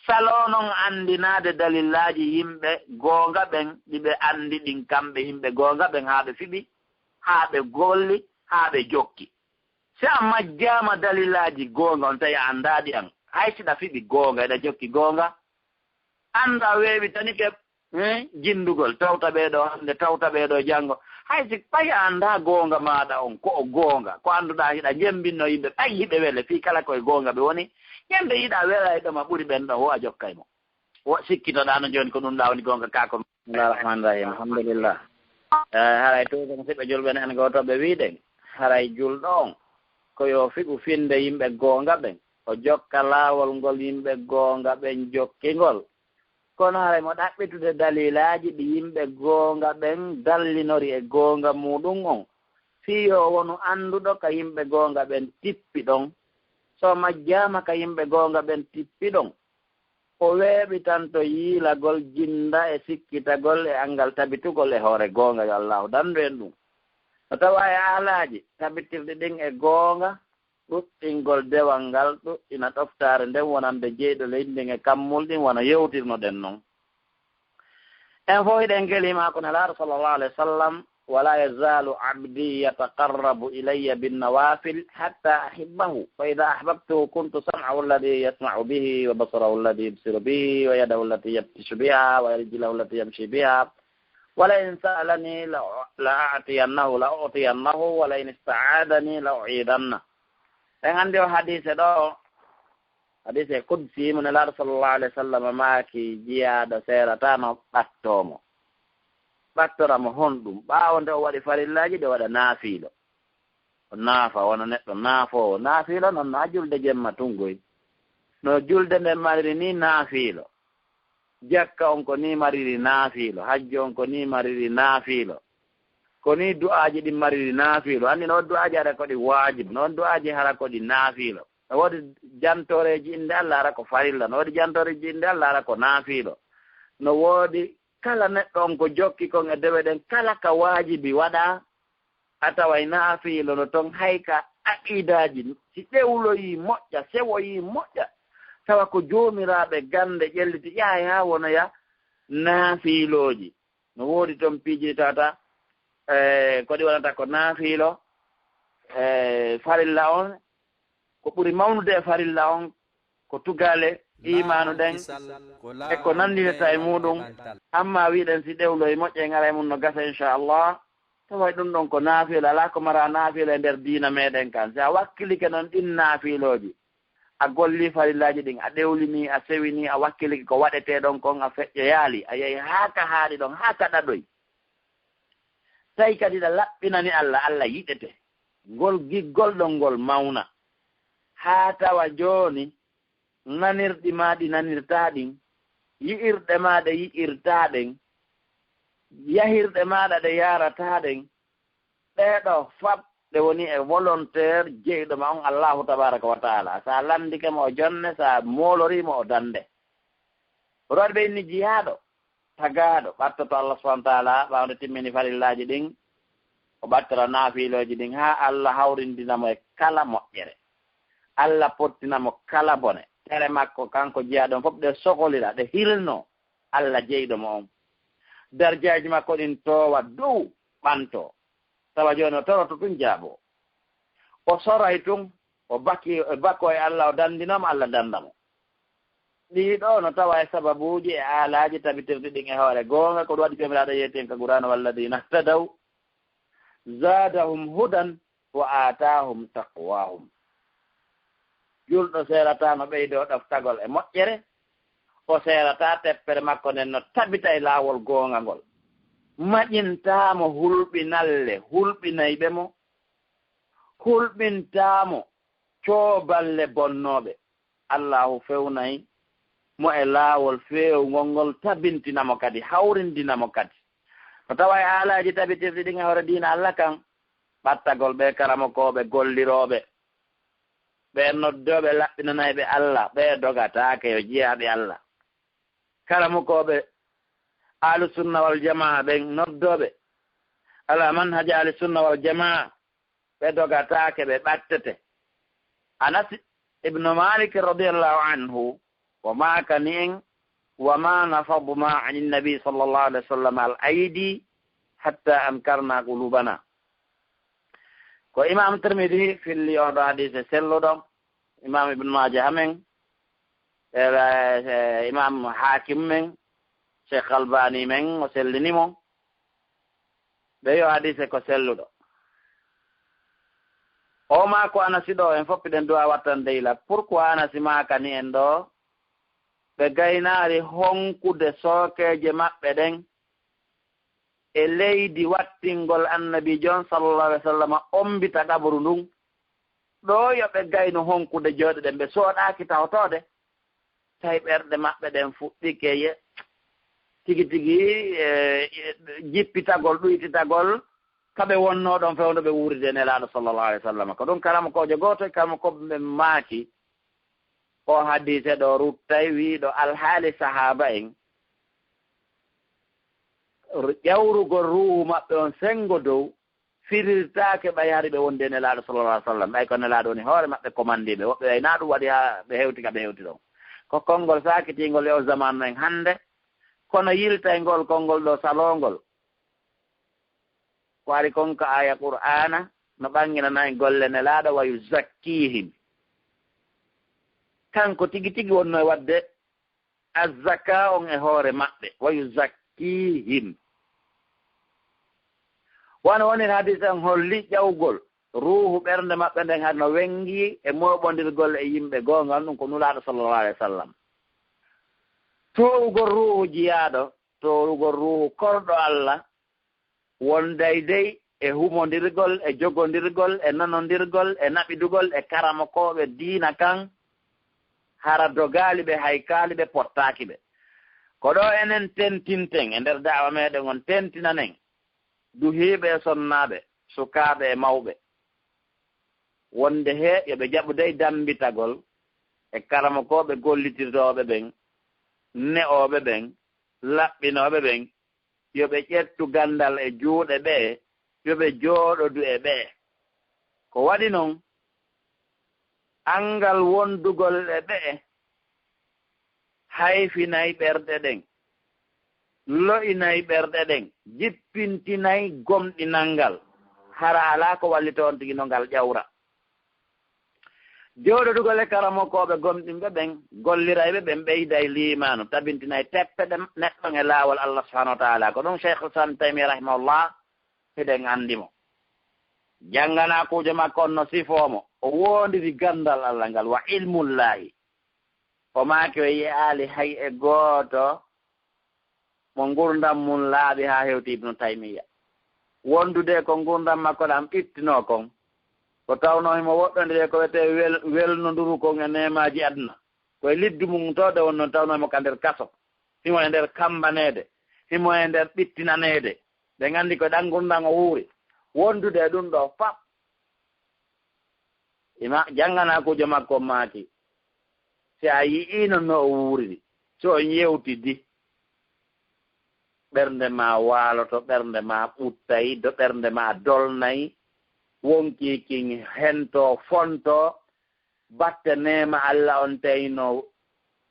saloo non anndinaade dalilaaji yimɓe goonga ɓen, ɗi ɓe anndi ɗin kamɓe yimɓe goonga ɓen, haa ɓe fiɓi, haa ɓe golli, haa ɓe jokki. Si a majjaama dalilaaji goonga on, tawi a anndaaɗi an, hay si ɗa fiɓi goonga, eɗa jokki goonga, annda a weeɓitanike, eh, jinndugol, tawta ɓee ɗoo hannde, tawta ɓee ɗoo janngo. Hay si ɓay a anndaa goonga maaɗa on, ko o goonga, ko annduɗaa hiɗa jemmbinno yimɓe, ɓay hiɓe wele, fii kala koye goonga ɓe woni, ñande hiɗa wela e ɗoma ɓuri ɓen ɗon, wo a jokkay mo. Wo sikkitoɗaa no jooni ko ɗum ɗaa woni goonga kaa ko. Bismillah rahman rahim. Alhamdulillah. Eh, haray tuusa musidɓe julɓe en gootooɓe wi'uɗen, haray julɗo on ko yo fiɓu finde yimɓe goonga ɓen, o jokka laawol ngol yimɓe goonga ɓen jokki ngol. Kono haray mo ɗaɓɓitude dalilaaji ɗi yimɓe goonga ɓen dallinori e goonga muuɗum on, fii yo wonu annduɗo ka yimɓe goonga ɓen tippi ɗon. So majjaama ka yimɓe goonga ɓen tippi ɗon, o weeɓitanto yiilagol, jinnda e sikkitagol e anngal tabitugol e hoore goonga, yo Allaahu dandu en ɗum. No tawa e aalaaji tabitirɗi ɗin e goonga, ɗuɗɗingol dewal ngal ɗuɗɗina ɗoftaare nden wonande jeyɗo leydi ndin e kammuli ɗin, wano yewtirnoɗen non. En fof hiɗen kelima ko Nelaaɗo sallallahu alayhi wa sallam, "Wala yazalu abdi yataqarrabu ilayya bin nawafil hatta ahibbahu, fa idha ahbabtuhu kuntu sam'ahu alladhi yasma'u bihi, wa basarahu alladhi yubsiru bihi, wa yadahu allati yabtishu biha, wa rijlahu allati yamshi biha, wa la in sa'alani la, la a'tiyannahu, la u'tiyannahu, wa la in ista'adani la u'idanna." En anndi o hadiise ɗo, hadiise qudsi mo Nelaaɗo sallallahu alayhi wa sallam maaki, jiyaaɗo seerataano ɓattoo mo. Ɓattora mo honɗum? Ɓaawo nde o waɗi farillaaji ɗi, o waɗa naafiilo. O naafa, wona neɗɗo naafoowo. Naafiilo non na julde jemma tun goy. No julde nden mariri ni naafiilo. Jakka on ko ni mariri naafiilo. Hajju on ko ni mariri naafiilo. Ko ni du'aaji ɗin mariri naafiilo. Anndi no woodi du'aaji hara ko ɗi waajibu. No woodi du'aaji hara ko ɗi naafiilo. No woodi jantooreeji innde Allah hara ko farilla. No woodi jantooreeji innde Allah hara ko naafiilo. No woodi kala neɗɗo on ko jokki kon e dewe ɗen, kala ka waajibi waɗa, a taway naafiilo no ton, hay ka aqiidaaji, si ɗewloyii moƴƴa, sewoyii moƴƴa, tawa ko joomiraaɓe gannde ƴelliti, yahay haa wonoya naafiilooji. No woodi toon piiji ɗi tawata, e, ko ɗi wonata ko naafiilo, e, farilla on, ko ɓuri mawnude e farilla on, ko tugaale iimaanu ɗen, e ko nanndinata e muuɗum. Amma wiɗen si ɗewloyi moƴƴe en ara e mum no gasa, inchallah. Tawa ɗum ɗon ko naafiila, alaa ko mara naafiila e nder diina meɗen kan. Si a wakkilike noon ɗin naafiilooji, a golli farillaaji ɗin, a ɗewlini, a sewini, a wakkilike ko waɗetee ɗon kon, a feƴƴoyaali, a yehi haa ka haaɗi ɗon, haa ka ɗaɗoy. Tawi kadi ɗa laɓɓinani Allah, Allah yiɗete. Ngol giggol ɗon ngol mawna. Haa tawa jooni nanirɗi maa ɗi nanirtaa ɗin, yi'irɗe maa ɗe yi'irtaa ɗen, yahirɗe maaɗa ɗe yaarataa ɗen, ɗee ɗoo fap ɗe woni e volontaire jeyɗo ma on Allahu tabaraka wa taala. So a lanndike mo o jonne, so a moolorii mo o dannde. Hoto waɗi ɓe inni jiyaaɗo, tagaaɗo, ɓattoto Allah subhanahu wa taala, ɓaawo nde timmini farillaaji ɗin, o ɓattora naafiilooji ɗin, haa Allah hawrindina mo e kala moƴƴere. Allah pottina mo kala bone. Tere makko, kanko jiyaaɗo on fof, ɗe sokolira, ɗe hilno Allah jeyɗo mo on. Darjaaji makko ɗin toowa dow, ɓanto. Tawa jooni o toroto tun jaabo. O soray tun, o baki, o bako e Allah, o dandinoma Allah danda mo. Ɗii ɗoo no tawa e sababuuji e aalaaji tabitirɗi ɗin e hoore goonga, ko ɗum waɗi Joomiraaɗo yeeti en ka Qur'aana, "Walladina htadaw zadahum hudan wa aatahum taqwahum." Julɗo seerataa no ɓeydoo ɗoftagol e moƴƴere, o seerataa teppere makko nden no tabita e laawol goonga ngol. Maƴintaa mo hulɓinalle hulɓinayɓe mo, hulɓintaa mo cooballe bonnooɓe. Allahu fewnay mo e laawol feewngol ngol, tabintina mo kadi, hawrindina mo kadi. No tawa e haalaaji tabitirɗi ɗin e hoore diina Allah kan, ɓattagol ɓe karamokooɓe gollirooɓe, ɓe noddooɓe laɓɓinanayɓe Allah, ɓe dogataake yo jiyaaɓe Allah. Karamokooɓe Ahlu Sunna wal Jamaa ɓen noddooɓe ala manhaji Ahlu Sunna wal Jamaa, ɓe dogataake, ɓe ɓattete. Anas ibnu Malik radiyallahu anhu, o maakani en, "Wa ma nafadna ani nabi sallallahu alaihi wasallam al aidi hatta ankarna qulubana." Ko Imam Tirmidhi filli on ɗo hadise selluɗo, Imam Ibn Majah men, e, e, Imam Hakim men, Sheikh Albani men, o sellini mo. Ɓe yo hadise ko selluɗo. O maa ko Anasi ɗo, en fof eɗen duwa wattande ila. Pourquoi Anasi maakani en ɗo? Ɓe gaynaari honkude sookeeje maɓɓe ɗen e leydi wattingol Annabiijo on, sallallahu alaihi wa sallam, ombita qabru ndun. Ɗo yo ɓe gayno honkude jooɗe ɗen, ɓe sooɗaaki tawtoode. Tawi ɓerɗe maɓɓe ɗen fuɗɗike ye, tigi tigi, e, e, jippitagol, ɗuytitagol, ka ɓe wonnoo ɗon fewndo ɓe wuuride Nelaaɗo sallallahu alaihi wa sallam. Ko ɗum karamokoojo gooto e karamokooɓe ɓen maaki, o hadiise ɗo ruttay wiiɗo alhaali sahaaba en, r-, ƴawrugol ruuhu maɓɓe on senngo dow, firirtaake ɓay hari ɓe wondi e Nelaaɗo sallallahu alaihi wa sallam, ɓay ko Nelaaɗo woni hoore maɓɓe, komandii ɓe. Woɓɓe ɓay naa ɗum waɗi haa ɓe hewti ka ɓe hewti ɗon. Ko konngol saakitiingol e o zamaanu men hannde, kono yiltay ngol konngol ɗo saloongol. Ko ari kon ka aaya Qur'aana, no ɓanginana en golle Nelaaɗo, "Wa yuzakkihim." Kanko tigi tigi wonno e waɗde azzaka on e hoore maɓɓe, "Wa yuzakkihim." Wano wonir hadis on holli ƴawgol ruuhu ɓernde maɓɓe nden, hade no wengi e mooɓondirgol e yimɓe goonga, on ɗum ko Nulaaɗo sallallahu alaihi wa sallam. Toowugol ruuhu jiyaaɗo, toowugol ruuhu korɗo Allah, wonday dey e humondirgol, e jogondirgol, e nanondirgol, e naɓidugol e karamokooɓe diina kan, hara dogaali ɓe, haykaali ɓe, pottaaki ɓe. Ko ɗo enen tentinten e nder da'wa meɗen on, tentinanen duhiiɓe e sonnaaɓe, sukaaɓe e mawɓe, wonde he yo ɓe jaɓu dey dambitagol e karamokooɓe gollitirooɓe ɓen, ne'ooɓe ɓen, laɓɓinooɓe ɓen, yo ɓe ƴettu ganndal e juuɗe ɓe'e, yo ɓe jooɗodu e ɓe'e. Ko waɗi non, Anngal wondugol e ɓe'e hayfinay ɓerɗe ɗen, lo'inay ɓerɗe ɗen, jippintinay gomɗinal ngal, hara alaa ko wallitoo on tigi no ngal ƴawra. Jooɗodugol e karamokooɓe gomɗinɓe ɓen, gollirayɓe ɓen, ɓeyday liimaanu, tabintinay teppe ɗen neɗɗon e laawol Allah subhanahu wa ta'ala. Ko ɗum Shaykhul Islam Taymiyyah rahimahullah, hiɗen anndi mo. Jannganaakuujo makko on no sifoo mo, o woondiri ganndal Allah ngal, wa ilmullahi. O maaki o yi'aali hay e gooto mo ngurndan mun laaɓi haa hewti Ibnu Taymiyya. Wondude ko ngurndan makko ɗan ɓittinoo kon, ko tawnoo himo woɗɗondiri e ko wiyetee wel-, welnonduru kon e neemaaji aduna. Ko e liddu mun to de wonno tawnoo himo ka nder kaso. Himo e nder kambaneede. Himo e nder ɓittinaneede. Ɓen anndi ko e ɗan ngurndan o wuuri. Wondude e ɗun ɗoo fap, ima jannganaakuujo makko maaki, si a yi'iino no o wuuriri, si on yewtidi, ɓernde maa waaloto, ɓernde maa ɓuttay, do ɓernde maa dolnay, wonkii kin hentoo, fontoo, batte neema Alla on tawi no,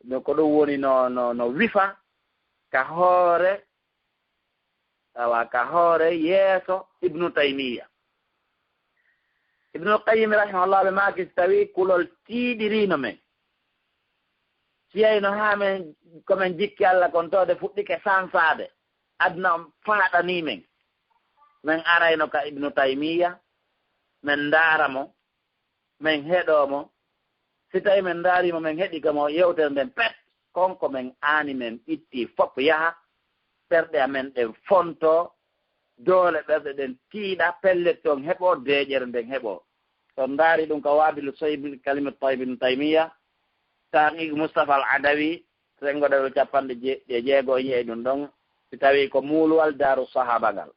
no ko ɗum woni no, no, no wifa ka hoore, awa ka hoore yeeso Ibnu Taymiyya. Ibnul Qayyim rahimahullah ɓe maaki, si tawi kulol tiiɗiriino men, si yayno haa men, ko men jikki Alla kon tawde fuɗɗike sansaade, aduna on faaɗanii men, men arayno ka Ibnu Taymiyya, men ndaara mo, men heɗoo mo. Si tawi men ndaariimo, men heɗike mo yewtere nden pet, kon ko men aani men ɓitti fop yaha, ɓerɗe amen ɗen fontoo, doole ɓerɗe ɗen tiiɗa, pellet ton heɓoo, deeƴere nden heɓoo. So on ndaari ɗum ka Waabilu Sayyib Kalimu Tayyib Ibn Taymiyya, Taqiq Mustafa Al Adawi, sengo ɗewle capanɗe je-, e jeego, on yi'ay ɗum ɗon, si tawi ko muuluwal Daaru Sahaba ngal.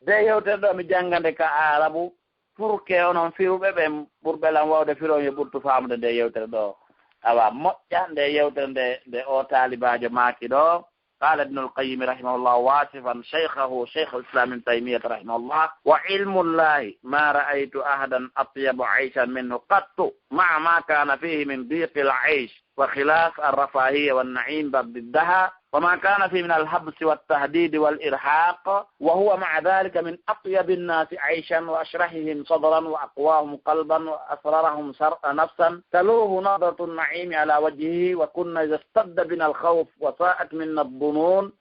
Nde yewtere ɗo mi jannga nde ka Aarabu, pour que onon firuɓe ɓen ɓurɓe lan wawde firo, yo ɓurtu faamude nde yewtere ɗo. Awa, moƴƴa nde yewtere nde, nde o taalibaajo maaki ɗo. قال ابن القيم رحمه الله واصفا شيخه شيخ الإسلام ابن تيمية رحمه الله: وعلم الله ما رأيت أحدا أطيب عيشا منه قط مع ما كان فيه من ضيق العيش وخلاف الرفاهية والنعيم بل ضدها، وما كان فيه من الحبس والتهديد والإرهاق، وهو مع ذلك من أطيب الناس عيشا وأشرحهم صدرا وأقواهم قلبا وأسررهم سر-، نفسا، تلوح نظرة النعيم على وجهه، وكنا إذا اشتد بنا الخوف وساءت منا الظنون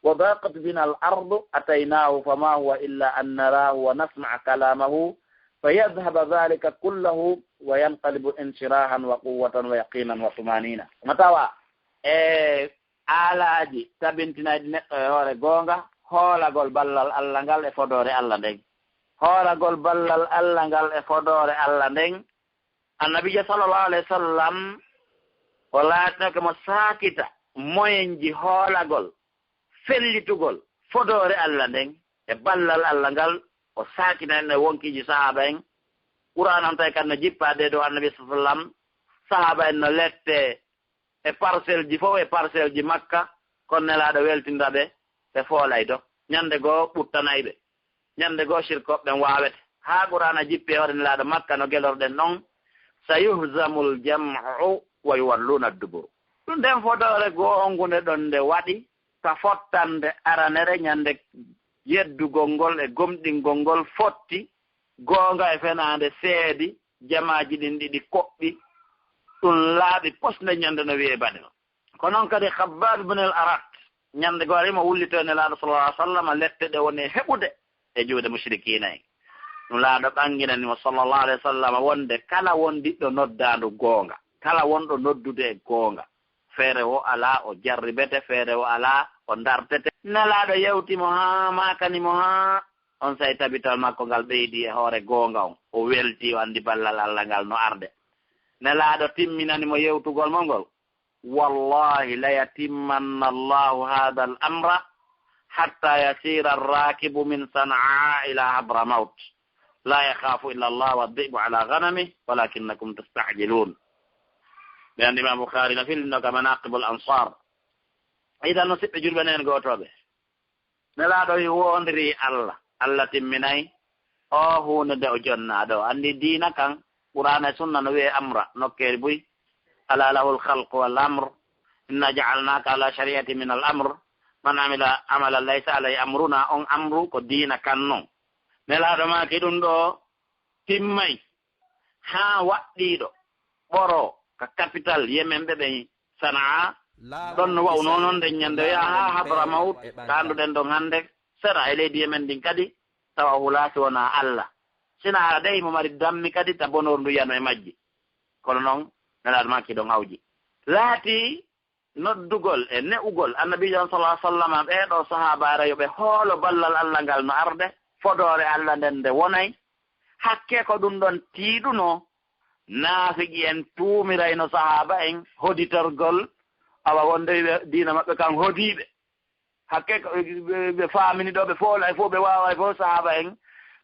وضاقت بنا الأرض أتيناه، فما هو إلا أن نراه ونسمع كلامه، فيذهب ذلك كله وينقلب انشراحا وقوة ويقينا وطمأنينة. Mo tawa e aalaaji tabintinayɗi neɗɗo e hoore goonga, hoolagol ballal Alla ngal e fodoore Alla nden. Hoolagol ballal Alla ngal e fodoore Alla nden. Annabiijo sallallahu alayhi wa sallam, o laatinake mo saakita moyenji hoolagol, fellitugol fodoore Alla nden e ballal Alla ngal. O saakinani e wonkiiji sahaaba en. Qur'aan on tawi kan no jippaade e dow Annabi sallallahu alayhi wa sallam. Sahaaba en no lette e parcelle ji fof e parcelle ji Makka, kono Nelaaɗo weltinda ɓe, ɓe foolay do. Ñande goo ɓuttanay ɓe. Ñande goo sirkooɓe ɓen waawete. Haa Qur'aana jippi e hoore Nelaaɗo Makka no gelorɗen non, "Sayuhzamul jam'u wa yuwalluuna dubur." Ɗum nden fodoore goongunde ɗon nde waɗi ka fottande aranere ñande yeddugol ngol e gomɗingol ngol fotti, goonga e fenaande seedi, jamaaji ɗin ɗiɗi koɓɓi, ɗum laaɓi pos nde ñande no wi'ee baɗe non. Ko non kadi Khabbab ibn al-Arat, ñande goo ari mo wullito e Nelaaɗo sallallahu alaihi wasallam, lette ɗe woni e heɓude e juuɗe mushrikiina en. Nulaaɗo ɓanginani mo sallallahu alaihi wasallam wonde kala wondiɗɗo noddaandu goonga, kala wonɗo noddude e goonga, feere wo alaa o jarribete, feere wo alaa o dartete. Nelaaɗo yewti mo haa maakani mo haa on say tabital makko ngal ɓeydi e hoore goonga on. O welti, o anndi ballal Allah ngal no arde. Nelaaɗo timminani mo yewtugol mo ngol. "Wallahi la yatimmanna Allahu hadha al-amra hatta yasira ar-rakibu min Sana'a ila Hadramaut. La yakhafu illa Allah wa dhi'bu ala ghanami walakinnakum tasta'jilun." Ɓe anndi Imam Bukhari no fillino ka Manaqibul Ansar. Idan no siɓɓe julɓe nen gootooɓe. Nelaaɗo wi woondiri Allah, Allah timminay o huunde nde o jonnaa ɗo. Anndi diina kan, Qur'aana e sunna no wi'ee amra, nokkeeli buy. Alaa lahul khalqu wal amr. Inna ja'alnaaka alaa shari'atin minal amr. Man amila amalan laysa alayhi amruna, on amru ko diina kan non. Nelaaɗo maaki ɗum ɗoo timmay haa waɗɗiiɗo ɓoro ka kapital Yemen ɓe ɓen Sana'a. Ɗon no wa'unoo non nden ñande o yaha haa Hadramawt, ka annduɗen ɗon hannde, sera e leydi Yemen ndin kadi, tawa o hulaaki wonaa Alla. Sina hara dey himo mari dammi kadi ta bonooru ndu yano e majji. Kono non, Nelaaɗo maaki ɗon hawji. Laatii noddugol e ne'ugol Annabiijo on, sallallahu alaihi wasallam, ɓee ɗoo sahaabaaɓe yo ɓe hoolo ballal Alla ngal no arde, fodoore Alla nden nde wonay. Hakkee ko ɗum ɗon tiiɗunoo, naafiqi en tuumirayno sahaaba en hoditorgol, awa wonde ɓe diina maɓɓe kan hodiiɓe. Hakke ko ɓe, ɓe faamini ɗoo, ɓe foolay fof, ɓe waaway fof sahaaba en,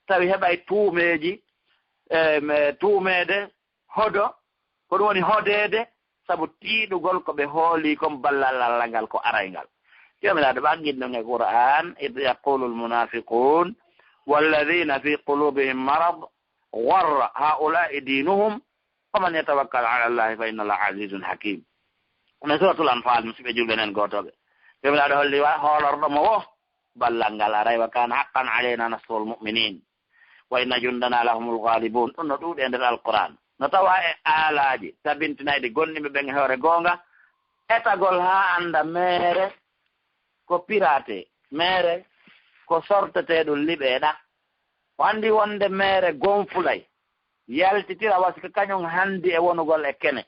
tawi heɓay tuumeeji, em, e tuumeede, hodo, ko ɗum woni hodeede, sabu tiiɗugol ko ɓe hooli kon ballal Alla ngal ko aray ngal. Joomiraaɗo ɓanginɗo e Qur'aan, إذ يقول المنافقون والذين في قلوبهم مرض غر هؤلاء دينهم ومن يتوكل على الله فإن الله عزيز حكيم. Ɗum e Suuratul Anfaal, musidɓe julɓe nen gootooɓe. Joomiraaɗo holli wa hoolorɗo mo wo ballal ngal aray, وكان حقا علينا نصر المؤمنين وإن جندنا لهم الغالبون. Ɗum no ɗuuɗi e nder Alqur'aan. No tawa e aalaaji tabintinayɗi gomɗinɓe ɓen e hoore goonga, etagol haa annda meere ko pirate, meere ko sortetee ɗum liɓee ɗa. O anndi wonde meere gonfulay, yaltitira wasika kañum hanndi e wonugol e kene.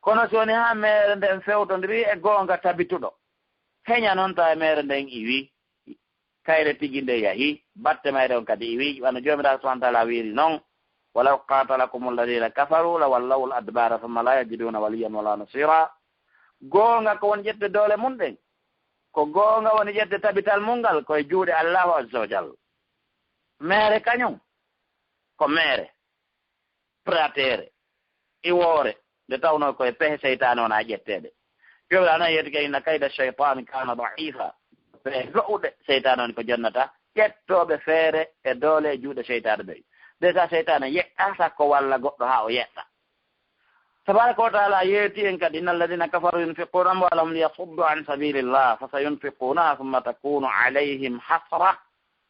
Kono si woni haa meere nden fewtondiri e goonga tabituɗo, heña non tawa e meere nden iwi, kayre tigi nde yahi, batte mayre on kadi iwi, wano Joomiraaɗo subhaanahu wa ta'aalaa wiiri non, ولو قاتلكم الذين كفروا لولوا الأدبار ثم لا يجدون وليا ولا نصيرا. Goonga ko woni ƴette doole mun ɗen, ko goonga woni ƴette tabital mun ngal ko e juuɗe Allaahu azza wa jalla. Meere kañum ko meere, pratere, iwoore, nde tawnoo ko e pehe seytaane wona ƴetteede. Joomiraaɗo ana yeetike, إن كيد الشيطان كان ضعيفا. Pehe lo'uɗe seytaane woni ko jonnata ƴettooɓe feere e doole e juuɗe seytaane ɓen. Nde sa seytaane yeɗɗa sakko walla goɗɗo haa o yeɗɗa. Tabaaraka wa ta'aalaa yeeti en kadi, إن الذين كفروا ينفقون أموالهم ليصدوا عن سبيل الله فسينفقونها ثم تكون عليهم حسرة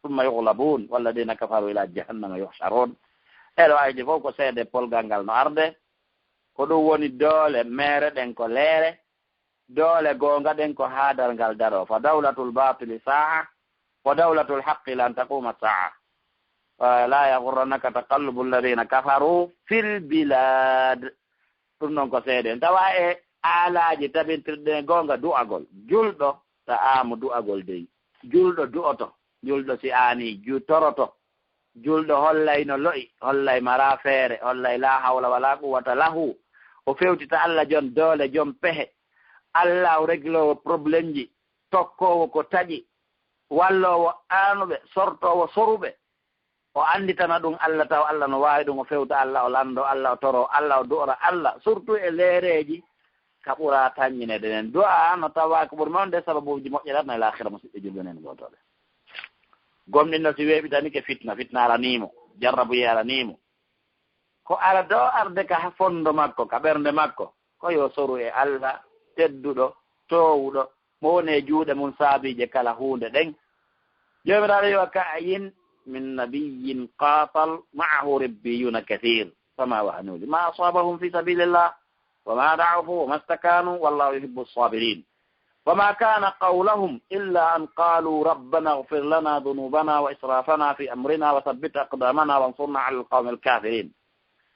ثم يغلبون والذين كفروا إلى جهنم يحشرون. Ɗee ɗoo aayeeje fof ko seede polgal ngal no arde. Ko ɗum woni doole meere ɗen ko leere, doole goonga ɗen ko haa darngal daroo. فدولة الباطل ساعة ودولة الحق لن تقوم الساعة. فلا يغرنك تقلب الذين كفروا في البلاد. Ɗum noon ko seede en. Tawa e aalaaji tabintirɗi e goonga du'agol. Julɗo, ta aamu du'agol dey. Julɗo du'oto. Julɗo si aanii, ju-, toroto. Julɗo hollay no lo'i, hollay maraa feere, hollay laa hawla walaa quwwata lahu. O fewtita Alla jon doole, jon pehe. Alla o regloowo problemji, tokkoowo ko taƴi, walloowo aanuɓe, sortoowo soruɓe. O annditana ɗum Alla, taw Alla no waawi ɗum, o fewta Alla, o lanndoo Alla, o toroo Alla, o du'ora Alla, surtout e leereeji ka ɓura tanñineede nden. Du'a no tawa ko ɓuri mawnude sababuuji moƴƴere aduna e laakhira, musidɓe julɓe nen gootooɓe. Gomɗinɗo si weeɓitanike fitna, fitna aranii mo, jarrabuyee aranii mo. Ko ara ɗoo arde ka fondo makko, ka ɓernde makko, ko yo soru e Alla tedduɗo, toowuɗo, mo woni e juuɗe mum saabiije kala huunde ɗen. Joomiraaɗo yo: وكأين من نبي قاتل معه ربيون كثير فما وهنوا لما أصابهم في سبيل الله وما ضعفوا وما استكانوا والله يحب الصابرين. وما كان قولهم إلا أن قالوا ربنا اغفر لنا ذنوبنا وإسرافنا في أمرنا وثبت أقدامنا وانصرنا على القوم الكافرين.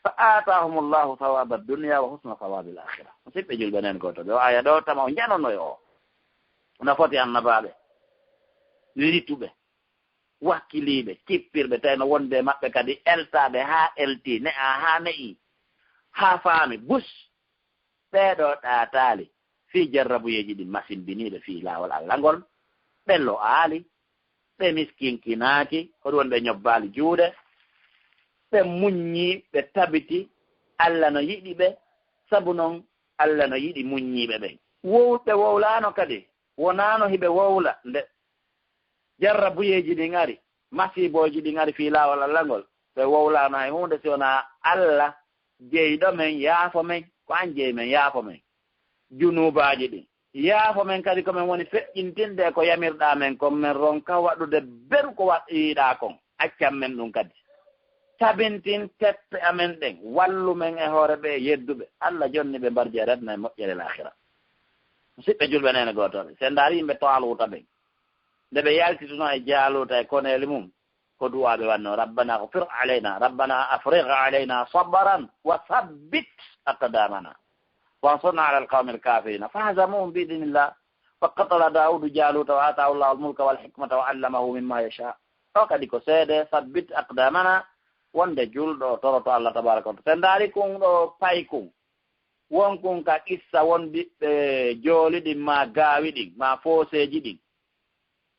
فآتاهم الله ثواب الدنيا وحسن ثواب الآخرة. Musidɓe julɓe nen gooto, ɗoo aaya ɗoo tama o jananoyo o. No foti annabaaɓe, lituɓe, wakkiliiɓe, kippirɓe, tawi no wonde maɓɓe kadi eltaaɓe haa eltii, ne'aa haa ne'ii, haa faami, bus. Ɓee ɗoo ɗaataali fii jarrabuyeeji ɗin masimbiniiɓe fii laawol Alla ngol, ɓe lo'aali, ɓe miskinkinaaki, ko ɗum woni ɓe ñobbaali juuɗe, ɓe muññii, ɓe tabiti, Alla no yiɗi ɓe, sabu non Alla no yiɗi muññiiɓe ɓen. Wowɓe wowlaano kadi, wonaano hiɓe wowla nde jarrabuyeeji ɗin ari, masiibooji ɗin ari fii laawol Alla ngol, ɓe wowlaano hay huunde si wonaa Alla Jeyɗo men, yaafo men, ko an jeyi men, yaafo men junuubaaji ɗin. Yaafo men kadi ko men woni feƴƴintinde e ko yamirɗaa men kon, men ronka waɗude beru ko waɗ-, yiɗaa kon. Accan men ɗum kadi. Tabintin teppe amen ɗen, wallu men e hoore ɓe e yedduɓe. Alla jonni ɓe mbarjere aduna e moƴƴere laahira. Musidɓe julɓe, neene gootooɓe, si en ndaari yimɓe Taaluuta ɓen, nde ɓe yaltituno e Jaaluuta e koneeli mum, ko du'aa ɓe wanno: "Rabbana ighfir alayna, Rabbana afrigh alayna sabran wa thabbit aqdamana wansurna ala alqawmi alkafirina." Fahazamuhum bi idhnillah. Wa qatala Dawudu Jaluta wa atahu Allahu almulka wal hikmata wa allamahu mimma yasha. Ɗo kadi ko seede, sabbit aqdamana, wonde julɗo o toroto Allah tabaraka wa taala. Sen ndaari kun ɗo paykun, wonkun ka qissa won ɓiɓɓe jooli ɗin, ma gaawi ɗin, ma fooseeji ɗin.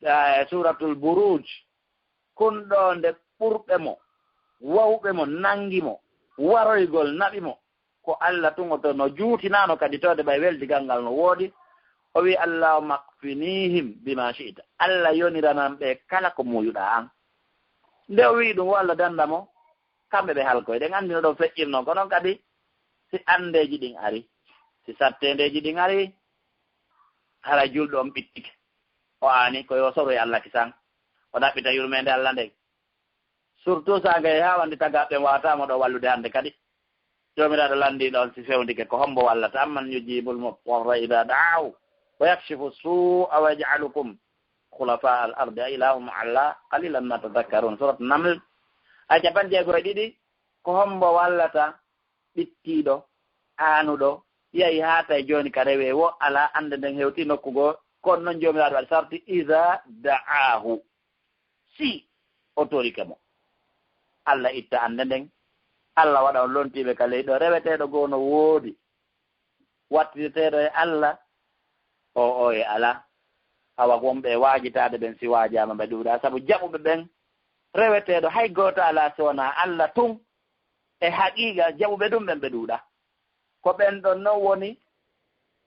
Eh, Suratul Buruj, kun ɗo nde ɓurɓe mo, wawɓe mo, nangi mo, waroygol naɓi mo, ko Allah tun o to no juutinano kadi tawde ɓay weldigal ngal no woodi. O wi: "Allahumma kfinihim bima shi'ta." Allah yoniranan ɓe kala ko muuyuɗaa an. Nde o wi ɗum, o Allah danda mo, kamɓe ɓe halkoy. Ɗen anndi no ɗon feƴƴirno, ko non kadi si anndeeji ɗin ari, si satteendeeji ɗin ari, haray julɗo on ɓittike. O aani ko yo soro e Allah kisan, o ɗaɓɓita yurmeende Allah nden. Surtout sa gay haa wandi tagaɓe ɓen wawata mo ɗo wallude hannde kadi. Joomiraaɗo landiiɗo on si fewndike, ko hombo wallata? Amman yujibul mudtarra idha da'ahu wa yakshifu su'a wa yaj'alukum khulafa al ardi a ilahum Allah qalilan ma tadhakkarun. Surat Naml, ay capanɗe jeego e ɗiɗi. Ko hombo wallata ɓittiiɗo, aanuɗo, yahi haa tawi jooni ka rewe wo alaa annde nden hewti nokku goo? Kono non Joomiraaɗo waɗi sarti, "Iza da'aahu", si o torike mo. Allah itta annde nden, Allah waɗa on lontiiɓe ka leydi ɗo, reweteeɗo goo no woodi, wattirteeɗo e Allah, o, o e alaa. Awa wonɓe e waajitaade ɓen, si waajaama ɓe ɗuuɗaa, sabu jaɓuɓe ɓen, reweteeɗo hay gooto alaa si wonaa Allah tun. E haqiiqa, jaɓuɓe ɗum ɓen ɓe ɗuuɗaa. Ko ɓen ɗon non woni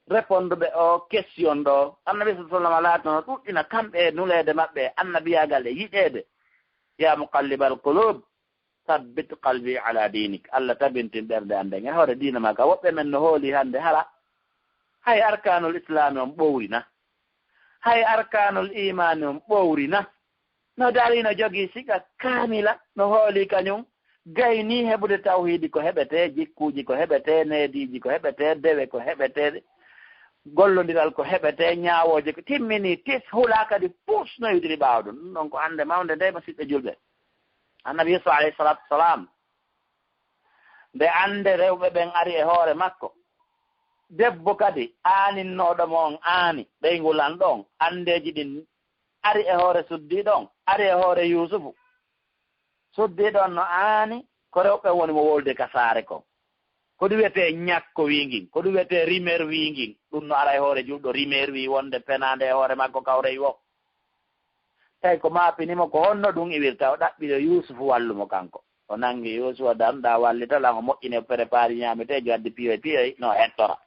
répondre ɓe o question ɗo. Annabi sallallahu alaihi wasallam laatano ɗuɗɗina kamɓe e nuleede maɓɓe, annabiyaagal e yiɗeede. "Ya muqallibal qulub, sabbit qalbi ala dinik." Allah tabintin ɓernde an nden e hoore diina ma ka. Woɓɓe men no hooli hannde hara hay arkaanul islaami on ɓowri na? Hay arkaanul iimaani on ɓowri na? No darii, no jogii siqa kaamila, no hoolii kañum, gaynii heɓude tawhiidi ko heɓetee, jikkuuji ko heɓetee, neediiji ko heɓetee, dewe ko heɓetee, gollondiral ko heɓetee, ñaawooje ko timminii, tis, hulaa kadi puus no yudiri ɓaawo ɗum. Ɗum ɗon ko annde mawnde nde, musidɓe julɓe. Annabi Yuusuf alayhi salaatu wasalaam, nde annde rewɓe ɓen ari e hoore makko, debbo kadi aaninnooɗo mo on aani, ɓeyngu lanɗo on, anndeeji ɗin ari e hoore suddiiɗo on, ari e hoore Yuusufu. Suddiiɗo on no aani ko rewɓe woni mo wolde ka saare kon. Ko ɗum wiyetee ñakko wii ngin, ko ɗum wiyetee rimer wii ngin, ɗum no ara e hoore julɗo, rimer wii wonde penaande e hoore makko kawrey wo. Tawi ko maapini mo, ko honno ɗum iwirta? O ɗaɓɓiri Yuusufu wallu mo kanko. O nangi Yuusufa, "Danɗa wallita lan, o moƴƴini, o prépare ñaameteejo, addi piyoy piyoy, no hettora."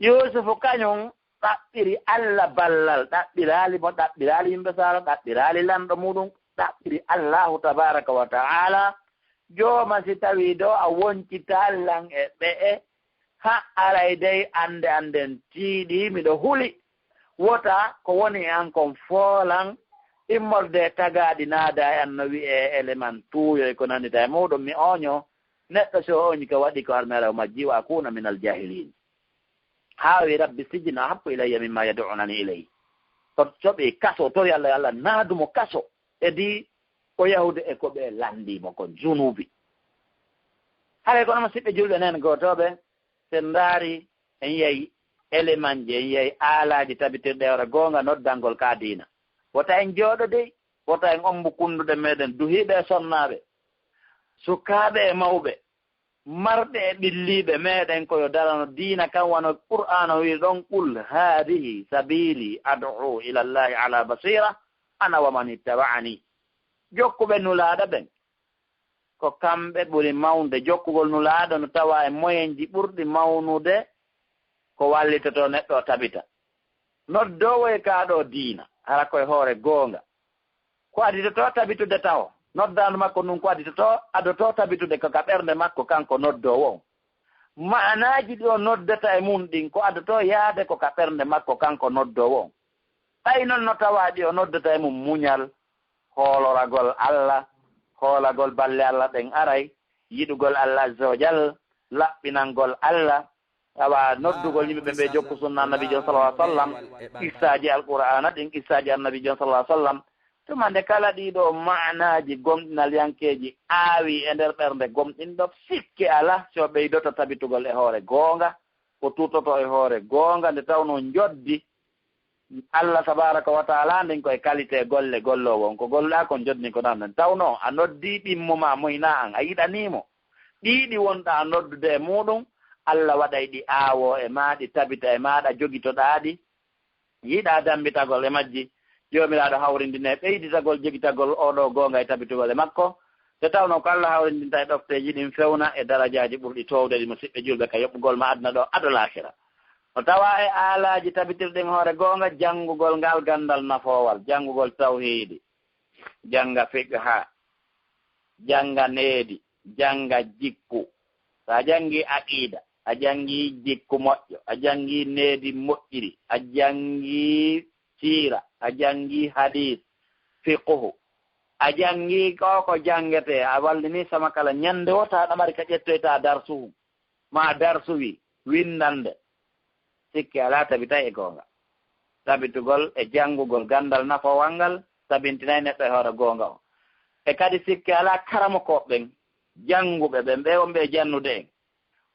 Yuusufu kañum ɗaɓɓiri Allah ballal, ɗaɓɓiraali mo, ɗaɓɓiraali yimɓe saara, ɗaɓɓiraali lanɗo muɗum, ɗaɓɓiri Allahu tabaraka wa ta'ala. Jooma, si tawii ɗo a woncitaa lan e ɓe'e, ha aray dey annde an nden tiiɗii, miɗo huli. Wota ko woni e an kon foolan, immorde e tagaaɗi naada e an no wi'ee eleman tuuyo e ko nandita e muɗum, mi ooño. Neɗɗo si o ooñi ka waɗi ko armeere o majji, wa akuna minal jahilin. Haa o wi, "Rabbi sijinu ahabbu ilayya mimma yad'unani ilayhi." To soɓi kaso, tori Allah, yo Allah naadu mo kaso. Edi o yahude e ko ɓe lanndii mo kon junuubi. Haray kono, musidɓe julɓe, nen gootooɓe, sen ndaari, en yi'ay elemanji, en yi'ay aalaaji tabitirɗi e hoore goonga noddangol ka diina. Wota en jooɗo dey, wota en ombu kunnduɗe meɗen, duhiiɓe e sonnaaɓe, sukaaɓe e mawɓe, marɓe e ɓilliiɓe meɗen, ko yo darano diina kan, wano Qur'aana wiiri ɗon, "Qul haadihi sabiili ad'u ila Llaahi ala basiira, ana wa man ittaba'ani." Jokkuɓe Nulaaɗo ɓen, ko kamɓe ɓuri mawnde. Jokkugol Nulaaɗo no tawa e moyenji ɓurɗi mawnude ko wallitotoo neɗɗo o tabita. Noddoowo e kaa ɗoo diina, hara ko e hoore goonga. Ko aditotoo tabitude tawo. Noddaandu makko ndun ko aditotoo, adotoo tabitude ko ka ɓernde makko kanko noddoowo on. Maanaaji ɗi o noddata e mun ɗin ko adotoo yaade ko ka ɓernde makko kanko noddoowo on. Ɓay non no tawaa ɗi o noddata e mun muñal, hooloragol Alla, hoolagol balle Alla ɗen aray, yiɗugol Alla azza wa jal, laɓɓinangol Alla, awa noddugol yimɓe ɓe ɓe jokku sunna Annabiijo sallallahu alaihi wasallam, qissaaji Alqur'aana ɗin, qissaaji Annabiijo sallallahu alaihi wasallam. Tuma nde kala ɗiɗo maanaaji gomɗinalyankeeji aawi e nder ɓernde gomɗinɗo, sikke alaa si o ɓeydoto tabitugol e hoore goonga, o tutoto e hoore goonga, nde tawnoo njoddi Alla tabaaraka wa taala ndin ko e qualité golle golloowo on. Ko golluɗaa kon njoddi ndin ko nan non. Tawnoo a noddii ɗimmo maa moy naa an, a yiɗanii mo. Ɗiiɗi wonɗaa noddude e muuɗum, Alla waɗay ɗi aawoo e maa, ɗi tabita e maaɗa, jogitoɗaa ɗi. Yiɗaa dammbitagol e majji. Joomiraaɗo hawrindine ɓeyditagol jogitagol oo ɗoo goonga e tabitugol e makko. Nde tawnoo ko Alla hawrindinta e ɗofteeji ɗin fewna e darajaaji ɓurɗi toowde ɗi musiɓɓe julɓe ka yoɓugol ma aduna ɗoo ado laakira. No tawaa e aalaaji tabitirɗi en hoore goonga, janngugol ngal ganndal nafoowal, janngugol tawhiidi, jannga fiqha, jannga needi, jannga jikku. So a janngii aqiida, a janngii jikku moƴƴo, a janngii needi moƴƴiri, a janngii siira, a janngii hadiis, fiqhu, a janngii ko ko janngetee, a wallinii sama kala ñannde wota aɗa mari ka ƴettoyta darsuhu, maa darsuwi, winndannde. Sikke alaa tabitay e goonga. Tabitugol e janngugol ganndal nafoowal ngal tabintinay neɗɗo e hoore goonga on. E kadi sikke alaa karamokooɓe ɓen, jannguɓe ɓen, ɓe wonɓe e jannude en.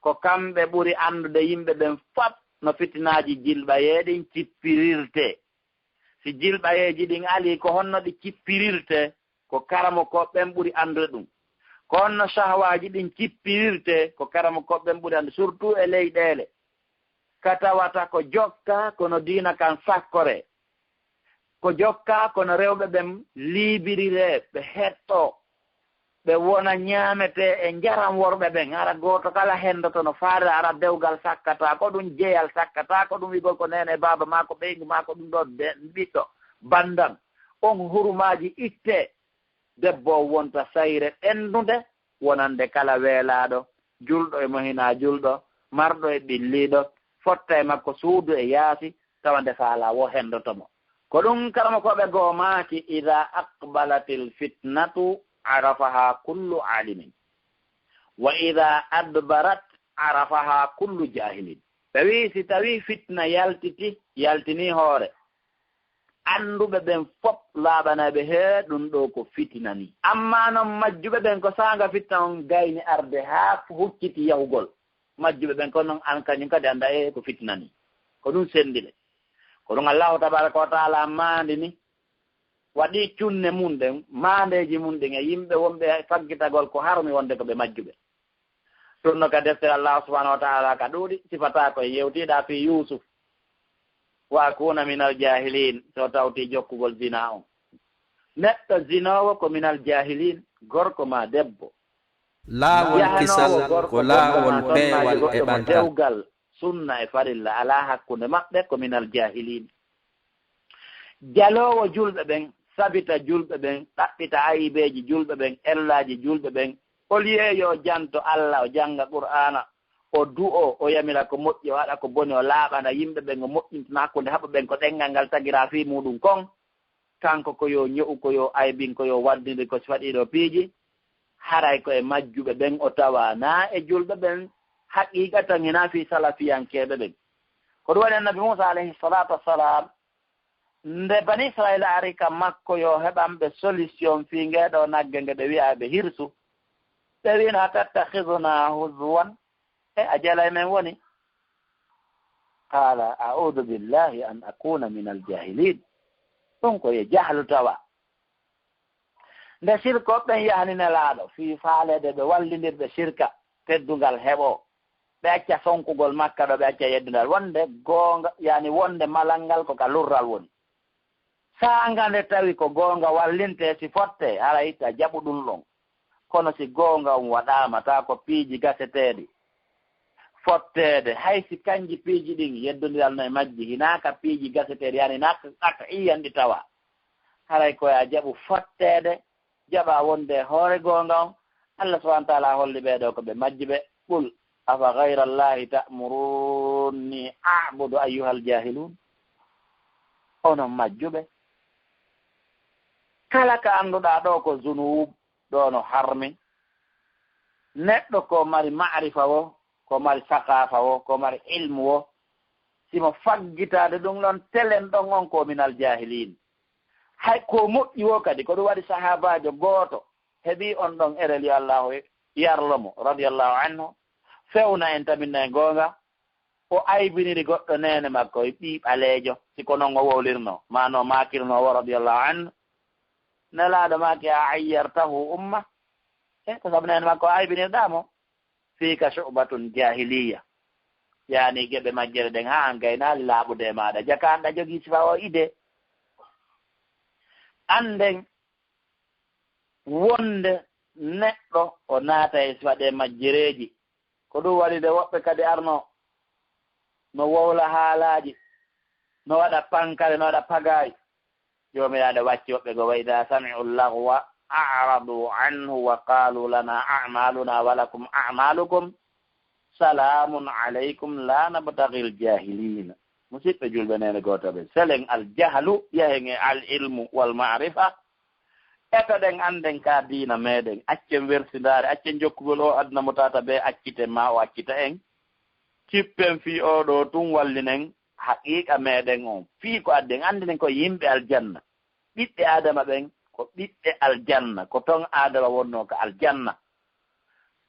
Ko kamɓe ɓuri anndude yimɓe ɓen fop no fitinaaji jilɓayee ɗin cippirirtee. Si jilɓayeeji ɗin alii, ko honno ɗi cippirirtee? Ko karamokooɓe ɓen ɓuri anndude ɗum. Ko honno sahwaaji ɗin cippirirtee? Ko karamokooɓe ɓen ɓuri anndude, surtout e leyɗeele ka tawata ko jokka, kono diina kan sakkoree. Ko jokka, kono rewɓe ɓen liibiriree, ɓe hettoo, ɓe wona ñaametee e njaram worɓe ɓen. Hara gooto kala henndoto no faadata, hara dewgal sakkataa, ko ɗum jeyal sakkataa, ko ɗum wi'ugol ko neene e baaba maa, ko ɓeyngu maa, ko ɗum ɗoo de-, ɓiɗɗo, banndam. On hurumaaji ittee. Debbo on wonta sayre ɓennunde, wonande kala weelaaɗo, julɗo e mo hinaa julɗo, marɗo e ɓilliiɗo, fotta e makko suudu e yaasi, tawa nde faalaa wo henndoto mo. Ko ɗum karamokooɓe goo maaki, "Idaa aqbalatil fitnatu arafahaa kullu aalimin, wa idaa adbarat arafahaa kullu jaahilin." Ɓe wi'i, si tawii fitna yaltiti, yaltinii hoore, annduɓe ɓen fop laaɓanay ɓe, hee, ɗum ɗoo ko fitina nii. Ammaa non majjuɓe ɓen ko saanga fitina on gayni arde haa hucciti yahugol. Majjuɓe ɓen ko non an kañum kadi annda, ee, ko fitina nii. Ko ɗum senndi ɓe. Ko ɗum Allaahu tabaaraka wa taala maandini, waɗi cunne mun ɗen, maandeeji mun ɗin e yimɓe wonɓe e faggitagol ko harmi wonde ko ɓe majjuɓe. Ɗum no ka deftere Allaahu subhaanahu wa taala ka ɗuuɗi, sifata ko e yewtiɗa fii Yuusuf. "Wa akuuna minal jaahiliin", so tawti jokkugol zina on. Neɗɗo zinoowo ko minal jaahiliin, gorko maa debbo. Laawol kisal ko laawol peewal e ɓantal. Dewgal sunna e farilla alaa hakkunde maɓɓe, ko minal jaahiliin. Jaloowo julɓe ɓen, sabita julɓe ɓen, ɗaɓɓita ayibeeji julɓe ɓen, ellaaji julɓe ɓen, au lieu yo o janto Alla, o jannga Qur'aana, o du'o, o yamira ko moƴƴi, o haɗa ko boni, o laaɓana yimɓe ɓen, o moƴƴintina hakkunde haɓɓe ɓen ko ɗenngal ngal tagiraa fii muuɗum kon. Kanko ko yo ño'u, ko yo aybin, ko yo waddindir, ko sifa ɗiɗo piiji. Haray ko e majjuɓe ɓen o tawaa, naa e julɓe ɓen. Haqiiqatan hinaa fii salafiyankeeɓe ɓen. Ko ɗum waɗi Annabi Muusaa alayhi salaatu wassalaam, nde Bani Israa'iila ari ka makko yo heɓan ɓe solution fii ngee ɗoo nagge nge ɓe wi'a ɓe hirsu, ɓe wi'ino, "Atattakhidhunaa huzuwan?" E a jalay men woni? Qaala, "A'uudu billaahi an akuuna minal jaahiliin." Ɗum ko yo jahlu tawa. Nde sirkooɓe ɓen yahani Nelaaɗo fii faaleede ɓe wallindirɓe sirka teddungal heɓoo, ɓe acca fonkugol Makka ɗoo, ɓe acca yeddungal wonde goonga, yani wonde malal ngal ko ka lurral woni. Saanga nde tawi ko goonga wallintee, si fottee, haray ta jaɓu ɗum ɗon. Kono si goonga on waɗaama, tawa ko piiji gaseteeɗi fotteede, hay si kanji piiji ɗin yeddondiral no e majji, hinaa ka piiji gaseteeɗi, yani hinaa ka qat'iyyan ɗi tawa. Haray ko yo a jaɓu fotteede, jaɓa wonde e hoore goonga on. Allah subhanahu wa taala holli ɓee ɗoo ko ɓe majjuɓe. Qul afa ghayra Allahi ta'muruni a'budu ayyuhal jahilun. Onon majjuɓe. Kala ka annduɗaa ɗoo ko zunub, ɗoo no harmi. Neɗɗo ko mari ma'rifa wo, ko mari saqaafa wo, ko mari ilmu wo, simo faggitaade ɗum ɗon telen ɗon on ko minal jahilin. Hay ko moƴƴi wo kadi, ko ɗum waɗi sahaabaajo gooto heɓi on ɗon erel yo Allahu yarlo mo, radiyallahu anhu, fewna en taminna e goonga, o aybiniri goɗɗo neene makko, e ɓii ɓaleejo, si ko non o wowlirno, ma no maakirno wo, radiyallahu anhu. Nelaaɗo maaki, "A ayyartahu umma?" E, ko sabu neene makko o aybinirɗaa mo. Fiika shu'batun jahiliya. Yani geɓe majjere ɗen haa an gaynaali laaɓude e maaɗa. Jaka an ɗa jogii sifa o ide. Annden wonde neɗɗo o naata e sifa ɗe majjereeji. Ko ɗum waɗi de woɓɓe kadi arno no wowla haalaaji, no waɗa pankare, no waɗa pagaay. Joomiraaɗo wacci woɓɓe go, "Wa idha sami'u lagwa a'radu anhu wa qalu lana a'maluna wa lakum a'malukum salamun alaykum la nabtaghil jahilina." Musidɓe julɓe, neene gooto ɓe, selen al jahlu yahen e al ilmu wal ma'rifa. Etoɗen, annden ka diina meɗen, accen wersindaare, accen jokkugol o aduna mo tata be acciten ma o accita en. Kippen fii oo ɗoo tun wallinen haqiiqa meɗen on. Fii ko adden, anndinen ko yimɓe aljanna. Ɓiɓɓe Aadama ɓen ko ɓiɓɓe aljanna, ko ton Aadama wonnoo ka aljanna.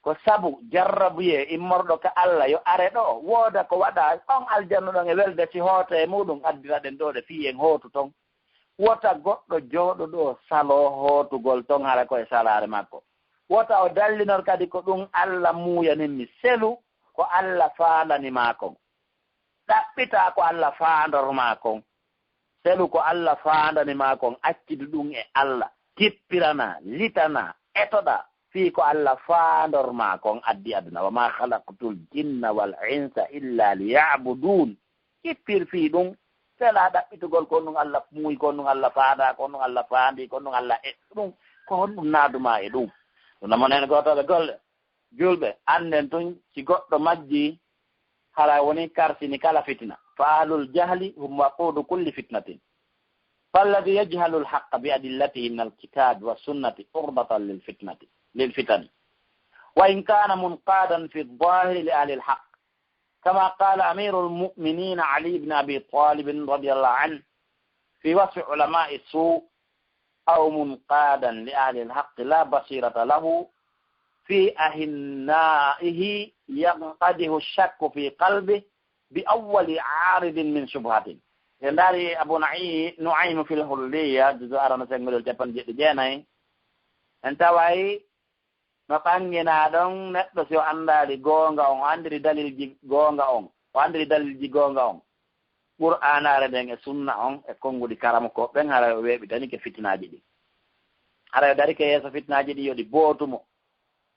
Ko sabu jarrabuyee immorɗo ka Alla yo are ɗoo, wooda ko waɗa on aljanna ɗon e welde si hoota e muɗum, addiraɗen ɗoo ɗe fii en hootu ton. Wota goɗɗo jooɗo ɗoo saloo hootugol ton hara ko e salaare makko. Wota o dallinor kadi ko ɗum Alla muuyanin mi. Selu ko Alla faandani maa kon. Ɗaɓɓitaa ko Alla faandor maa kon. Selu ko Alla faandani maa kon, accidu ɗum e Alla. Kippiranaa, litanaa, etoɗaa, fii ko Alla faandor maa kon addi aduna. "Wa ma khalaqtul jinna wal insa illa liya'budun." Kippir fii ɗum. Selaa ɗaɓɓitugol ko ɗum Alla muuyi, ko ɗum Alla faandaa, ko ɗum Alla faandi, ko ɗum Alla e ɗum. Ko honɗum naadu maa e ɗum? Ɗum namo nene gooto ɓe golle. Julɓe, annden tun, si goɗɗo majji, hara woni karsini kala fitina. Fa ahlul jahli hum waqudu kulli fitnatin. Falladi yajhalu alhaqqa bi adillatihi min alkitabi wa sunnati urdatan lil fitnati, lil fitani. Wa in kana munqadan fi dhahiri li ahli alhaq. Kama qala amirul mu'minin Ali ibn Abi Talib radiyallahu anhu fi wasfi ulama'i su, أو منقادا لأهل الحق لا بصيرة له في أهنائه ينقدح الشك في قلبه بأول عارض من شبهة. En ndaari Abu Na'i-, Nu'aym fil Hulliya, juzu arano sengolel capanɗe jeɗɗi jeenayi. En taway no ɓanginaa ɗon neɗɗo si o anndaali goonga on, o anndiri dalilji goonga on, o anndiri dalilji goonga on. Qur'aanaare nden e sunna on e konnguɗi karamokooɓe ɓen, haray o weeɓitanike fitinaaji ɗin. Haray o darike yeeso fitinaaji ɗin, yo ɗi bootu mo,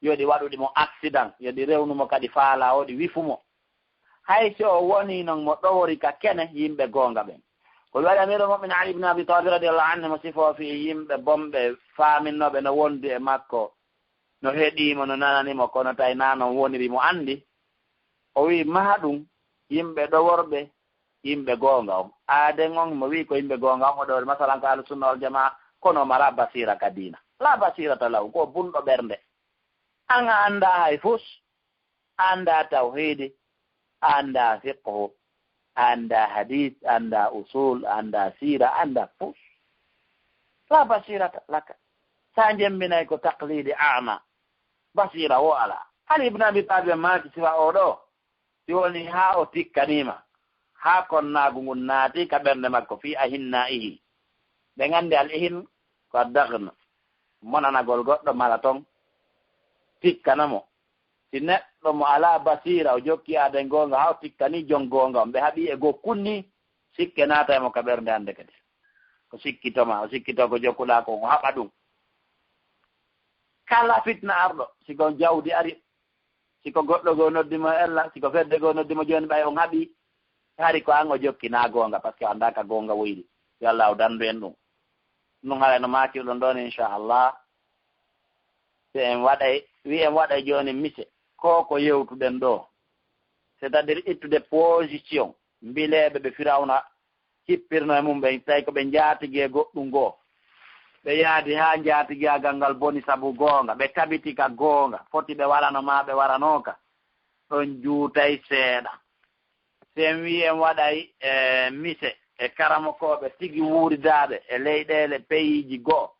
yo ɗi waɗu ɗi mo accident, yo ɗi rewnu mo kadi faalaa o, ɗi wifu mo. Hay si o wonii non mo ɗowori ka kene yimɓe goonga ɓen. Ko ɓe waɗi Amirul Mu'minin Ali ibn Abi Talib radiyallahu anhu mo sifoo fii yimɓe bonɓe faaminnooɓe no wondi e makko, no heɗii mo, no nanani mo, kono tawi naa non woniri mo anndi. O wi'i, maha ɗum yimɓe ɗoworɓe yimɓe goonga on. Aaden on mo wi'i ko yimɓe goonga on, o ɗowori masalan ko Ahlu Sunna wal Jamaa, kono mara basiira ka diina. La basiirata lahu, ko bunɗo ɓernde. An a anndaa hay fus, a anndaa tawhiidi, a anndaa fiqhu, a anndaa hadiis, a anndaa usuul, a anndaa siira, a anndaa fus. La basiirata laka. Sa jemmbinay ko taqliidi aama. Basiira wo alaa. Ali ibn Abi Talib maaki sifa oo ɗoo, si woni haa o tikkaniima, haa konnaagu ngun naati ka ɓernde makko, fii ahinnaa'ihi. Ɓe nganndi al ihin ko addaghn, monanagol goɗɗo mala ton, tikkana mo. Si neɗɗo mo alaa basiira, o jokki aaden goonga, haa o tikkanii jon goonga on, ɓe haɓi e gokkun nii, sikke naatay mo ka ɓernde hannde kadi. O sikkito ma, o sikkito ko jokkuɗaa kon, o haɓa ɗum. Kala fitna arɗo, si ko jawdi ari, si ko goɗɗo goo noddi mo ella, si ko fedde goo noddi mo jooni, ɓay on haɓi, hari ko an o jokki, naa goonga, parce que o anndaa ka goonga woyri. Yo Allaahu danndu en ɗum. Ɗum haray no maakirɗon ɗon, inchallah. Si en waɗay, wi en waɗay jooni mise, ko ko yewtuɗen ɗoo, c'est-à-dire ittude position, mbileeɓe ɓe Firawna hippirno e mum ɓen, tawi ko ɓe njaatigee goɗɗum goo. Ɓe yaadi haa njaatigaagal ngal boni sabu goonga, ɓe tabiti ka goonga, foti ɓe warano maa ɓe waranooka, ɗon juutay seeɗa. Si en wii en waɗay, e, mise e karamokooɓe tigi wuuridaaɓe e leyɗeele, peyiiji goo,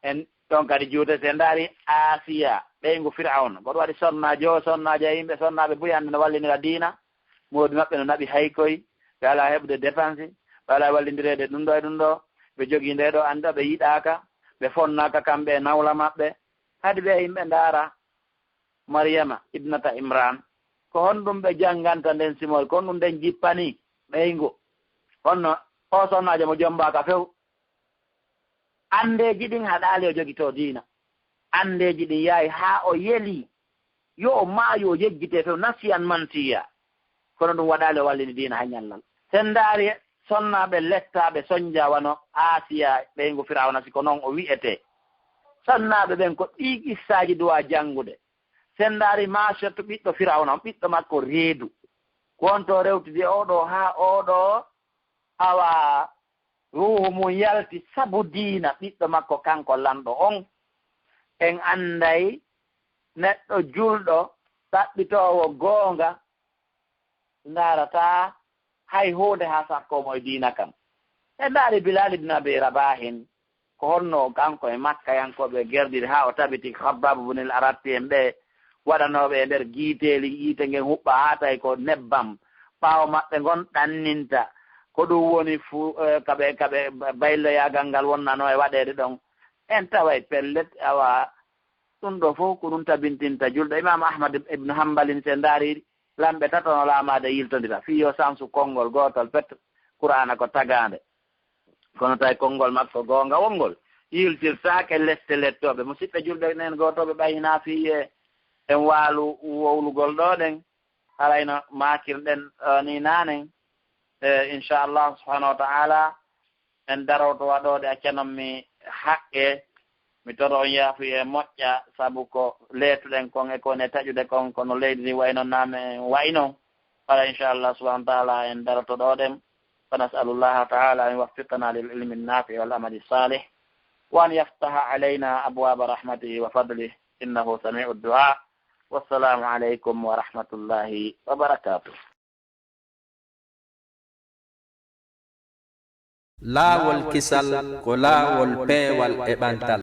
en ɗon kadi juutay. Si en ndaari Aasiya, ɓeyngu Firawna, goɗo waɗi sonnaajo, sonnaajo e yimɓe, sonnaaɓe buy hannde no wallinira diina, moodi maɓɓe no naɓi haykoy, ɓe alaa heɓude dépense, ɓe alaa wallindireede ɗum ɗo e ɗum ɗo, ɓe jogii ndee ɗo annda, ɓe yiɗaaka, ɓe fonnaaka kamɓe e nawla maɓɓe. Kadi ɓe yimɓe ndaara Maryama ibnata Imran, ko honɗum ɓe jannganta nden simol, ko honɗum nden jippani ɓeyngu? Honno o sonnaajo mo jommbaaka few? Anndeeji ɗin haɗaali o jogitoo diina. Anndeeji ɗin yaawi haa o yeli yo o maayu, o yejjitee few, nasiyan mansiya. Kono ɗum waɗaali o wallini diina hay ñallal. Si en ndaari sonnaaɓe lettaaɓe sonnja wano Aasiya, ɓeyngu Firawna, si ko non o wi'etee. Sonnaaɓe ɓen ko ɗii qissaaji duwaa janngude. Si en ndaari Maasiyatu ɓiɗɗo Firawna on, ɓiɗɗo makko reedu. Ko on to rewtidi oo ɗoo haa oo ɗoo, awa, ruuhu mum yalti sabu diina ɓiɗɗo makko kanko lanɗo on. En annday neɗɗo julɗo, ɗaɓɓitoowo goonga, ndaarataa hay huunde haa sakko mo e diina kan. En ndaari Bilal ibn Abi Rabahin, ko honno kanko e Makkayankooɓe gerdiri haa o tabiti Khabbab ibn al-Aratti en ɓe waɗanooɓe e nder giiteeli, yiite ngen huɓɓa haa tawi ko nebbam. Ɓaawo maɓɓe ngon ɗanninta. Ko ɗum woni fu-, eh, kaɓe, kaɓe bayloyaagal ngal wonnanoo e waɗeede ɗon. En taway pellet, awa, ɗum ɗo fof ko ɗum tabintinta julɗo. Imam Ahmad ibn Hanbalin, si en ndaari lamɓe tato no laamaade yiltondira, fii yo sansu konngol gootol pet, Qur'aana ko tagaande. Kono tawi konngol makko goongawol ngol yiltirtaake lette lettooɓe. Musidɓe julɓe, enen gootooɓe ɓay hinaa fii e en waalu wowlugol ɗoo ɗen, harayno maakirɗen, eh, ni naanen. Eh, inchallah subhanahu wa ta'ala, en daroto waɗoode accanon mi haqqe. Mi toro on yaafuye moƴƴa, sabu ko leetuɗen kon e ko ne taƴude kon, kono leydi ndi wayno naame wayno. Kala, inchallah subhanahu wa ta'ala, en daroto ɗo ɗen. Fa nas'alullaha ta'ala an yuwaffiqana lil ilmi nafi'i wal amali salih, wa an yaftaha alayna abwaba rahmatihi wa fadlih, innahu sami'u du'a. Wassalamu alaykum wa rahmatullahi wa barakatuh. Laawol kisal ko laawol peewal e ɓantal.